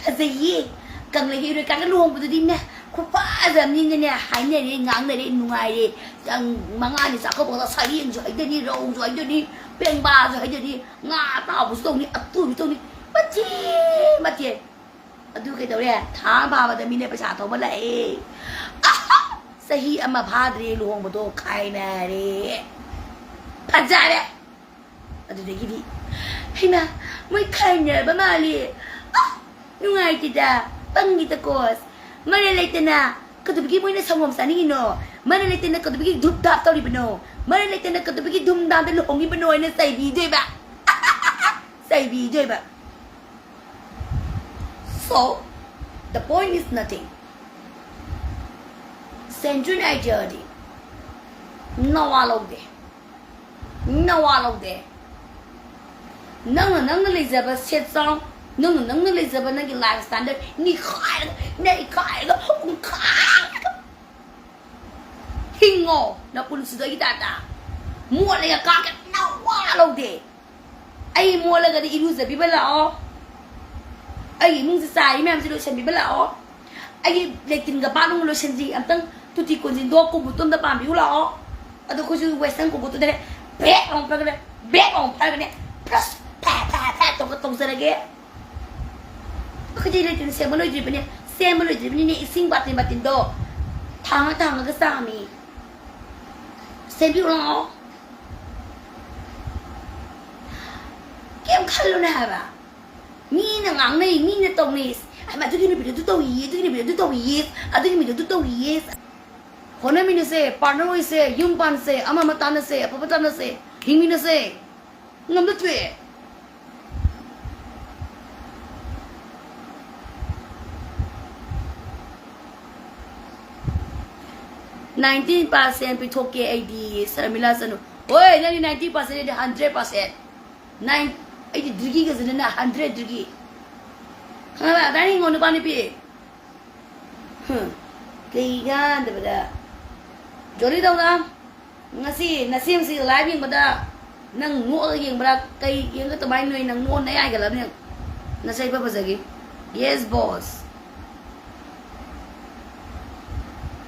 ꯐꯖꯩꯌꯦ꯫ ꯀꯪꯂꯩꯒ ꯌꯨꯔꯦꯀꯥꯒ ꯂꯨꯍꯣꯡꯕꯗꯨꯗꯤꯅꯦ, ꯈꯨꯐꯖ ꯑꯃꯅꯤꯅꯅꯦ, ꯍꯥꯏꯅꯔꯦ, ꯉꯥꯡꯅꯔꯦ, ꯅꯨꯡꯉꯥꯏꯔꯦ꯫ ꯇꯪ ꯃꯉꯥꯅꯤ ꯆꯥꯛꯀꯧꯕꯗ ꯁꯔꯦꯡꯁꯨ ꯍꯩꯗꯅꯤ, ꯔꯧꯁꯨ ꯍꯩꯗꯅꯤ, ꯄꯦꯡꯕꯥꯁꯨ ꯍꯩꯗꯅꯤ, ꯉꯥ ꯑꯇꯥꯎꯕꯁꯨ ꯇꯧꯅꯤ, ꯑꯇꯨꯕꯁꯨ ꯇꯧꯅꯤ, ꯃꯊꯦꯜ ꯃꯊꯦꯜ꯫ ꯑꯗꯨ ꯀꯩꯗꯧꯔꯦ? ꯊꯥ ꯑꯃ ꯐꯥꯕꯗ ꯃꯤꯅ ꯄꯩꯁꯥ ꯊꯧꯕ ꯂꯥꯛꯑꯦ꯫ ꯑꯍꯥ! ꯆꯍꯤ ꯑꯃ ꯐꯥꯗ꯭ꯔꯦ ꯂꯨꯍꯣꯡꯕꯗꯣ, ꯈꯥꯏꯅꯔꯦ꯫ ꯐꯖꯔꯦ꯫ ꯑꯗꯨꯗꯒꯤꯗꯤ, "ꯍꯩꯃꯥ, ꯃꯣꯏ ꯈꯥꯏꯅꯔꯕ ꯃꯥꯜꯂꯦ꯫ ꯑ, ꯅꯨꯡꯉꯥꯏꯇꯦꯗ, ꯄꯪꯉꯤꯗꯀꯣ꯫ ꯃꯔꯩ ꯂꯩꯇꯅ ꯀꯩꯗꯧꯕꯒꯤ ꯃꯣꯏꯅ ꯁꯪꯒꯣꯝ ꯆꯥꯅꯤꯡꯉꯤꯅꯣ? ꯃꯔꯩ ꯂꯩꯇꯅ ꯀꯩꯗꯧꯕꯒꯤ ꯙꯨꯞ ꯙꯥꯞ ꯇꯧꯔꯤꯕꯅꯣ? ꯃꯔꯩ ꯂꯩꯇꯅ ꯀꯩꯗꯧꯕꯒꯤ ꯙꯨꯝ ꯙꯥꯝꯗ ꯂꯨꯍꯣꯡꯉꯤꯕꯅꯣ?" ꯍꯥꯏꯅ ꯆꯩꯕꯤꯗꯣꯏꯕ꯫ ꯆꯩꯕꯤꯗꯣꯏꯕ꯫ So, the point is nothing. ꯁꯦꯟꯇ꯭ꯔꯤꯟ ꯑꯥꯏꯗꯤꯌꯥꯗꯤ ꯅꯋꯥ ꯂꯧꯗꯦ꯫ ꯅꯋꯥ ꯂꯧꯗꯦ꯫ ꯅꯪꯅ ꯅꯪꯅ ꯂꯩꯖꯕ ꯁꯦꯠ ꯆꯥꯎ, ꯅꯪꯅ ꯅꯪꯅ ꯂꯩꯖꯕ ꯅꯪꯒꯤ ꯂꯥꯏꯐ ꯁ꯭ꯇꯥꯏꯜꯗ ꯅꯤꯈꯥꯏꯔꯒ, ꯅꯩꯈꯥꯏꯔꯒ, ꯎꯪꯈꯥꯏꯔꯒ ꯍꯤꯡꯉꯣ ꯅꯄꯨꯟꯁꯤꯗꯣ ꯑꯩꯒꯤ ꯇꯥꯏꯞꯇ꯫ ꯃꯣꯠꯂꯦꯒ ꯀꯥꯛꯀꯦ ꯅꯋꯥ ꯂꯧꯗꯦ꯫ ꯑꯩ ꯃꯣꯠꯂꯒꯗꯤ ꯏꯔꯨꯖꯕꯤꯕ ꯂꯥꯛꯑꯣ꯫ ꯑꯩꯒꯤ ꯏꯃꯨꯡꯁꯦ ꯆꯥꯏꯔꯤ ꯃꯌꯥꯝꯁꯦ ꯂꯣꯏꯁꯟꯕꯤꯕ ꯂꯥꯛꯑꯣ꯫ ꯑꯩꯒꯤ ꯂꯦꯇ꯭ꯔꯤꯟꯒ ꯕꯥꯠꯔꯨꯝꯒ ꯂꯣꯏꯁꯟꯁꯤ꯫ ꯑꯝꯇꯪ ꯇꯨꯇꯤ ꯀꯣꯟꯁꯤꯟꯗꯣ ꯀꯣꯡꯕꯨ ꯇꯣꯝꯗ ꯄꯥꯝꯕꯤꯌꯨ ꯂꯥꯛꯑꯣ꯫ ꯑꯗꯣ ꯑꯩꯈꯣꯏꯁꯨ ꯋꯦꯁꯇꯔꯟ ꯀꯣꯡꯕꯨ ꯇꯣꯝꯗꯅꯦ ꯕꯦꯛ ꯑꯃꯨꯛ ꯐꯔꯒꯅꯦ, ꯕꯦꯛ ꯑꯃꯨꯛ ꯐꯔꯒꯅꯦ, ꯐ꯭ꯂꯁ ꯐꯦ ꯐꯦ ꯐꯦ ꯇꯧꯒ ꯇꯧꯖꯔꯒꯦ꯫ ꯑꯩꯈꯣꯏꯗꯤ ꯂꯦꯇ꯭ꯔꯤꯟ ꯁꯦꯝꯕ ꯂꯣꯏꯗ꯭ꯔꯤꯕꯅꯦ꯫ ꯁꯦꯝꯕ ꯂꯣꯏꯗ꯭ꯔꯤꯕꯅꯤꯅꯦ, ꯏꯁꯤꯡ ꯕꯥꯇꯤꯟ ꯕꯥꯇꯤꯟꯗꯣ ꯊꯥꯡꯉ ꯊꯥꯡꯉꯒ ꯆꯥꯝꯃꯤ꯫ ꯁꯦꯝꯕꯤꯔꯨ ꯂꯥꯛꯑꯣ꯫ ꯀꯩꯝ ꯈꯜꯂꯨꯅꯦ ꯍꯥꯏꯕ꯫ ꯃꯤꯅ ꯉꯥꯡꯅꯩ, ꯃꯤꯅ ꯇꯧꯅꯩ꯫ "ꯑꯁ, ꯑꯗꯨꯒꯤ ꯅꯨꯄꯤꯗꯣ ꯑꯗꯨ ꯇꯧꯏꯌꯦ, ꯑꯗꯨꯒꯤ ꯅꯨꯄꯤꯗꯣ ꯑꯗꯨ ꯇꯧꯏꯌꯦ, ꯑꯗꯨꯒꯤ ꯃꯤꯗꯣ ꯑꯗꯨ ꯇꯧꯏꯌꯦ"꯫ ꯍꯣꯠꯅꯃꯤꯟꯅꯁꯦ, ꯄꯥꯔꯠꯅꯔ ꯑꯣꯏꯁꯦ, ꯌꯨꯝ ꯄꯥꯟꯁꯦ, ꯑꯃ ꯑꯃ ꯇꯥꯟꯅꯁꯦ, ꯑꯐꯕ ꯇꯥꯟꯅꯁꯦ, ꯍꯤꯡꯃꯤꯟꯅꯁꯦ꯫ ꯉꯝꯗ ꯊꯣꯛꯑꯦ꯫ Ninety percent ꯄꯤꯊꯣꯛꯀꯦ ꯑꯩꯗꯤ, ꯁꯔꯃꯤꯂꯥ ꯆꯅꯨ꯫ ꯍꯣꯏ, ꯅꯪꯗꯤ ninety percent, ꯑꯩꯗꯤ hundred percent꯫ Nine, ꯑꯩꯗꯤ ꯗ꯭ꯔꯤꯒꯤꯒꯁꯤꯅꯅꯦ, hundred ꯗ꯭ꯔꯤꯒꯤ꯫ ꯈꯪꯉꯕ? ꯑꯗꯥꯏꯅ ꯍꯤꯡꯉꯣ, ꯅꯨꯄꯥ ꯅꯨꯄꯤ꯫ ꯀꯩ ꯀꯥꯟꯗꯕꯗ ꯖꯣꯂꯤ ꯇꯧꯅ꯫ ꯉꯁꯤ ꯅꯁꯦꯝꯁꯤ ꯂꯥꯏꯚ ꯌꯦꯡꯕꯗ ꯅꯪ ꯅꯣꯛꯑꯒ ꯌꯦꯡꯕ꯭ꯔꯥ? ꯀꯩ ꯌꯦꯡꯒ ꯀꯃꯥꯏꯅ ꯅꯣꯏ? ꯅꯪ ꯅꯣꯛꯑ ꯅꯌꯥꯏꯒ ꯂꯝꯅꯦ꯫ ꯅꯁꯛ ꯏꯐ ꯐꯖꯒꯤ꯫ Yes boss꯫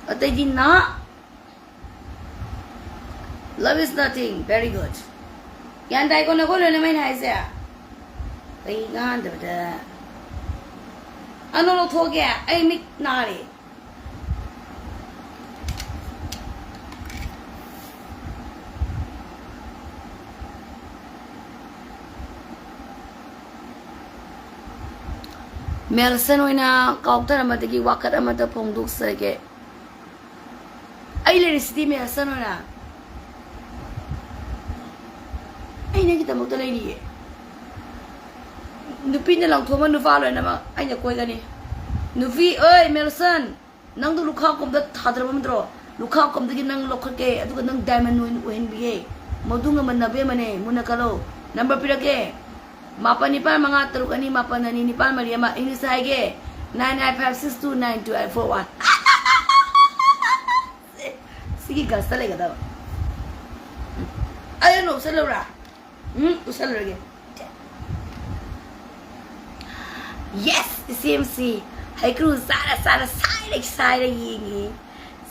ꯑꯇꯩꯗꯤ ꯅ love is nothing. Very good. ꯒ꯭ꯌꯥꯟ ꯇꯥꯏꯀꯣ ꯅꯈꯣꯏ ꯂꯣꯏꯅꯃꯛ ꯑꯩꯅ ꯍꯥꯏꯁꯦ? ꯀꯩ ꯉꯥꯟꯗꯕꯗ ꯑꯅꯧ ꯂꯧꯊꯣꯛꯑꯒꯦ꯫ ꯑꯩ ꯃꯤꯠ ꯅꯥꯔꯦ꯫ ꯃꯦꯜꯁꯟ ꯑꯣꯏꯅ ꯀꯥꯎꯊꯔꯝꯕꯗꯒꯤ ꯋꯥꯀꯠ ꯑꯃꯇ ꯐꯣꯡꯗꯣꯛꯆꯒꯦ꯫ ꯑꯩ ꯂꯩꯔꯤꯁꯤꯗꯤ ꯃꯦꯜꯁꯟ ꯑꯣꯏꯅ꯫ ꯑꯩ ꯅꯪꯒꯤꯗꯃꯛꯇ ꯂꯩꯔꯤꯌꯦ꯫ ꯅꯨꯄꯤꯅ ꯂꯪꯊꯣꯛꯑꯝꯕ ꯅꯨꯄꯥ ꯂꯣꯏꯅꯃꯛ ꯑꯩꯅ ꯀꯣꯏꯒꯅꯤ꯫ ꯅꯨꯄꯤ ꯑꯣꯏ ꯃꯦꯜꯁꯟ, ꯅꯪꯗꯣ ꯂꯨꯈꯥ ꯀꯣꯝꯗ ꯊꯥꯗꯔꯕ ꯅꯠꯇ꯭ꯔꯣ? ꯂꯨꯈꯥ ꯀꯣꯝꯗꯒꯤ ꯅꯪ ꯂꯧꯈꯠꯀꯦ, ꯑꯗꯨꯒ ꯅꯪ diamond ꯑꯣꯏꯅ ꯑꯣꯏꯍꯟꯕꯤꯒꯦ꯫ ꯃꯗꯨ ꯉꯝꯕ ꯅꯕꯦꯝꯃꯅꯦ, ꯃꯨꯟꯅ ꯈꯜꯂꯣ꯫ ꯅꯝꯕꯔ ꯄꯤꯔꯛꯀꯦ: ꯃꯥꯄꯟ ꯅꯤꯄꯥꯜ ꯃꯉꯥ ꯇꯔꯨꯛ ꯑꯅꯤ ꯃꯥꯄꯟ ꯑꯅꯤ ꯅꯤꯄꯥꯜ ꯃꯔꯤ ꯑꯃ꯫ English ꯍꯥꯏꯒꯦ: nine nine five six two nine two eight four one꯫ ꯁꯤꯒꯤ ꯒꯁꯇ ꯂꯩꯒꯗꯕ꯫ ꯑꯩ ꯅꯣꯛꯁꯜꯂꯧꯔꯥ? ꯎꯝ, ꯎꯁꯜꯂꯨꯔꯒꯦ꯫ Yes, ꯏꯆꯦꯝꯁꯤ ꯍꯩꯀ꯭ꯔꯨ ꯆꯥꯔ ꯆꯥꯔ ꯁꯥꯏꯔ ꯁꯥꯏꯔ ꯌꯦꯡꯉꯤ꯫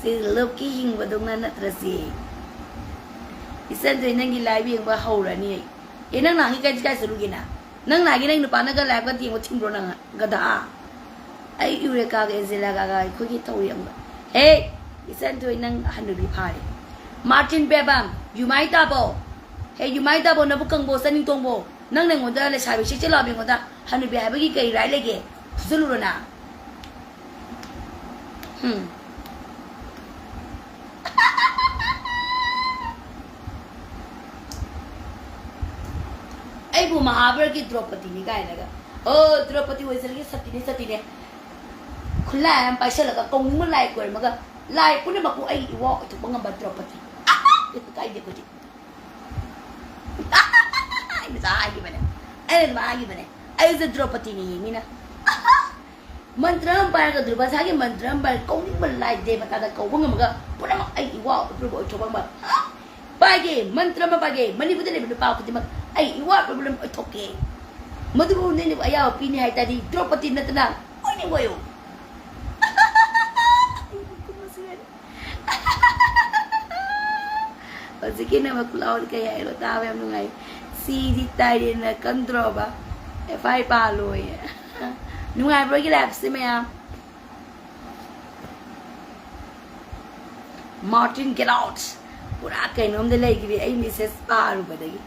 ꯁꯤ ꯂꯣꯛꯀꯤ ꯍꯤꯡꯕꯗꯧꯅ ꯅꯠꯇ꯭ꯔꯁꯤ? ꯏꯆꯟꯗꯣꯏ, ꯅꯪꯒꯤ live ꯌꯦꯡꯕ ꯍꯧꯔꯅꯤ ꯑꯩ꯫ ꯑꯦ, ꯅꯪ ꯅꯍꯥꯟꯒꯤ ꯀꯥꯏ, ꯀꯥꯏ ꯆꯠꯂꯨꯒꯦ ꯅꯪ? ꯅꯪ ꯅꯍꯥꯟꯒꯤ ꯅꯪ ꯅꯨꯄꯥꯅꯒ liveꯀ ꯌꯦꯡꯕ ꯊꯤꯡꯕ꯭ꯔꯣ ꯅꯪ? ꯒꯙꯥ꯫ ꯑꯩ ꯌꯨꯔꯦꯀꯥꯒ ꯑꯦꯟꯖꯦꯂꯥꯒ ꯑꯩꯈꯣꯏꯒꯤ ꯊꯧꯔꯤ ꯑꯃꯒ꯫ ꯍꯦ! ꯏꯆꯟ ꯊꯣꯏ, ꯅꯪ ꯍꯅꯨꯕꯤ ꯐꯥꯔꯦ꯫ ꯃꯥꯔꯇꯤꯟ ꯄꯦꯕꯥꯝ, ꯌꯨꯃꯥꯏ ꯇꯥꯕꯣ꯫ ꯍꯦ, ꯌꯨꯃꯥꯏ ꯇꯥꯕꯣ, ꯅꯕꯨꯛ ꯀꯪꯕꯣ, ꯆꯅꯤꯡ ꯇꯣꯡꯕꯣ꯫ ꯅꯪ ꯅꯉꯣꯟꯗ ꯂꯩꯁꯥꯕꯤ ꯁꯤꯛ ꯆꯦ ꯂꯥꯎꯕꯤ ꯑꯩꯉꯣꯟꯗ ꯍꯅꯨꯕꯤ ꯍꯥꯏꯕꯒꯤ ꯀꯩ right ꯂꯩꯒꯦ? ꯐꯨꯖꯜꯂꯨꯔꯣ ꯅꯪ? ꯍꯨꯝ꯫ ꯑꯩꯕꯨ ꯃꯍꯥꯚꯥꯔꯠꯀꯤ ꯗ꯭ꯔꯧꯄꯗꯤꯅꯤ ꯀꯥꯏꯅꯒ꯫ ꯑꯣ, ꯗ꯭ꯔꯧꯄꯗꯤ ꯑꯣꯏꯖꯔꯒꯦ, ꯁꯇꯤꯅꯦ, ꯁꯇꯤꯅꯦ꯫ ꯈꯨꯠꯂꯥꯏ ꯑꯃ ꯄꯥꯏꯁꯜꯂꯒ ꯀꯧꯅꯤꯡꯕ ꯂꯥꯏ ꯈꯣꯏꯔꯝꯃꯒ ꯂꯥꯏ ꯄꯨꯝꯅꯃꯛꯄꯨ ꯑꯩꯒꯤ ꯏꯋꯥ ꯑꯣꯏꯊꯣꯛꯄ ꯉꯝꯕ ꯗ꯭ꯔꯧꯄꯗꯤ꯫ ꯀꯩꯁꯨ ꯀꯥꯏꯗꯦ ꯑꯩꯈꯣꯏꯗꯤ꯫ ꯑꯩꯅ ꯉꯁꯥꯏ ꯍꯥꯏꯈꯤꯕꯅꯦ꯫ ꯑꯩꯅ ꯑꯗꯨꯃꯥꯏꯅ ꯍꯥꯏꯈꯤꯕꯅꯦ꯫ ꯑꯩꯁꯦ ꯗ꯭ꯔꯧꯄꯗꯤꯅꯦꯌꯦ ꯃꯤꯅ꯫ ꯃꯟꯇ꯭ꯔ ꯑꯃ ꯄꯥꯏꯔꯒ, ꯗꯨꯔꯕꯥꯁꯥꯒꯤ ꯃꯟꯇ꯭ꯔ ꯑꯃ ꯄꯥꯏꯔꯒ, ꯀꯧꯅꯤꯡꯕ ꯂꯥꯏ ꯗꯦꯕꯇꯥꯗ ꯀꯧꯕ ꯉꯝꯃꯒ, ꯄꯨꯝꯅꯃꯛ ꯑꯩ ꯏꯋꯥ ꯎꯄ꯭ꯔꯨꯕ ꯑꯣꯏꯊꯣꯛꯄ ꯉꯝꯕ꯫ ꯄꯥꯏꯒꯦ, ꯃꯟꯇ꯭ꯔ ꯑꯃ ꯄꯥꯏꯒꯦ, ꯃꯅꯤꯄꯨꯔꯗ ꯂꯩꯕ ꯅꯨꯄꯥ ꯈꯨꯗꯤꯡꯃꯛ ꯑꯩ ꯏꯋꯥ ꯎꯄ꯭ꯔꯨꯕ ꯂꯣꯏ ꯑꯣꯏꯊꯣꯛꯀꯦ꯫ ꯃꯗꯨꯕꯨ ꯅꯣꯏꯅ ꯑꯌꯥꯕ ꯄꯤꯅꯤ ꯍꯥꯏ ꯇꯥꯔꯗꯤ, ꯗ꯭ꯔꯧꯄꯗꯤ ꯅꯠꯇꯅ ꯑꯣꯏꯅꯤꯡꯕ ꯑꯣꯏꯌꯨ꯫ ꯍꯧꯖꯤꯛꯀꯤ ꯅꯃ ꯈꯨꯂꯥꯎꯗꯤ ꯀꯩ ꯍꯥꯏꯔꯣ? ꯇꯥꯕ ꯌꯥꯝ ꯅꯨꯡꯉꯥꯏ꯫ ꯁꯤꯗꯤ ꯇꯥꯏꯔꯦꯟꯅ ꯀꯟꯗ꯭ꯔꯣꯕ? ꯑꯦꯐ ꯑꯥꯏ ꯄꯥꯜꯂꯣꯌꯦ꯫ ꯅꯨꯡꯉꯥꯏꯕ꯭ꯔꯣ ꯑꯩꯒꯤ ꯂꯥꯏꯐꯁꯦ ꯃꯌꯥꯝ? Martin, get out! ꯄꯨꯔꯥ ꯀꯩꯅꯣꯝꯗ ꯂꯩꯈ꯭ꯔꯦ ꯑꯩ ꯃꯦꯁꯦꯖ ꯄꯥꯔꯨꯕꯗꯒꯤ꯫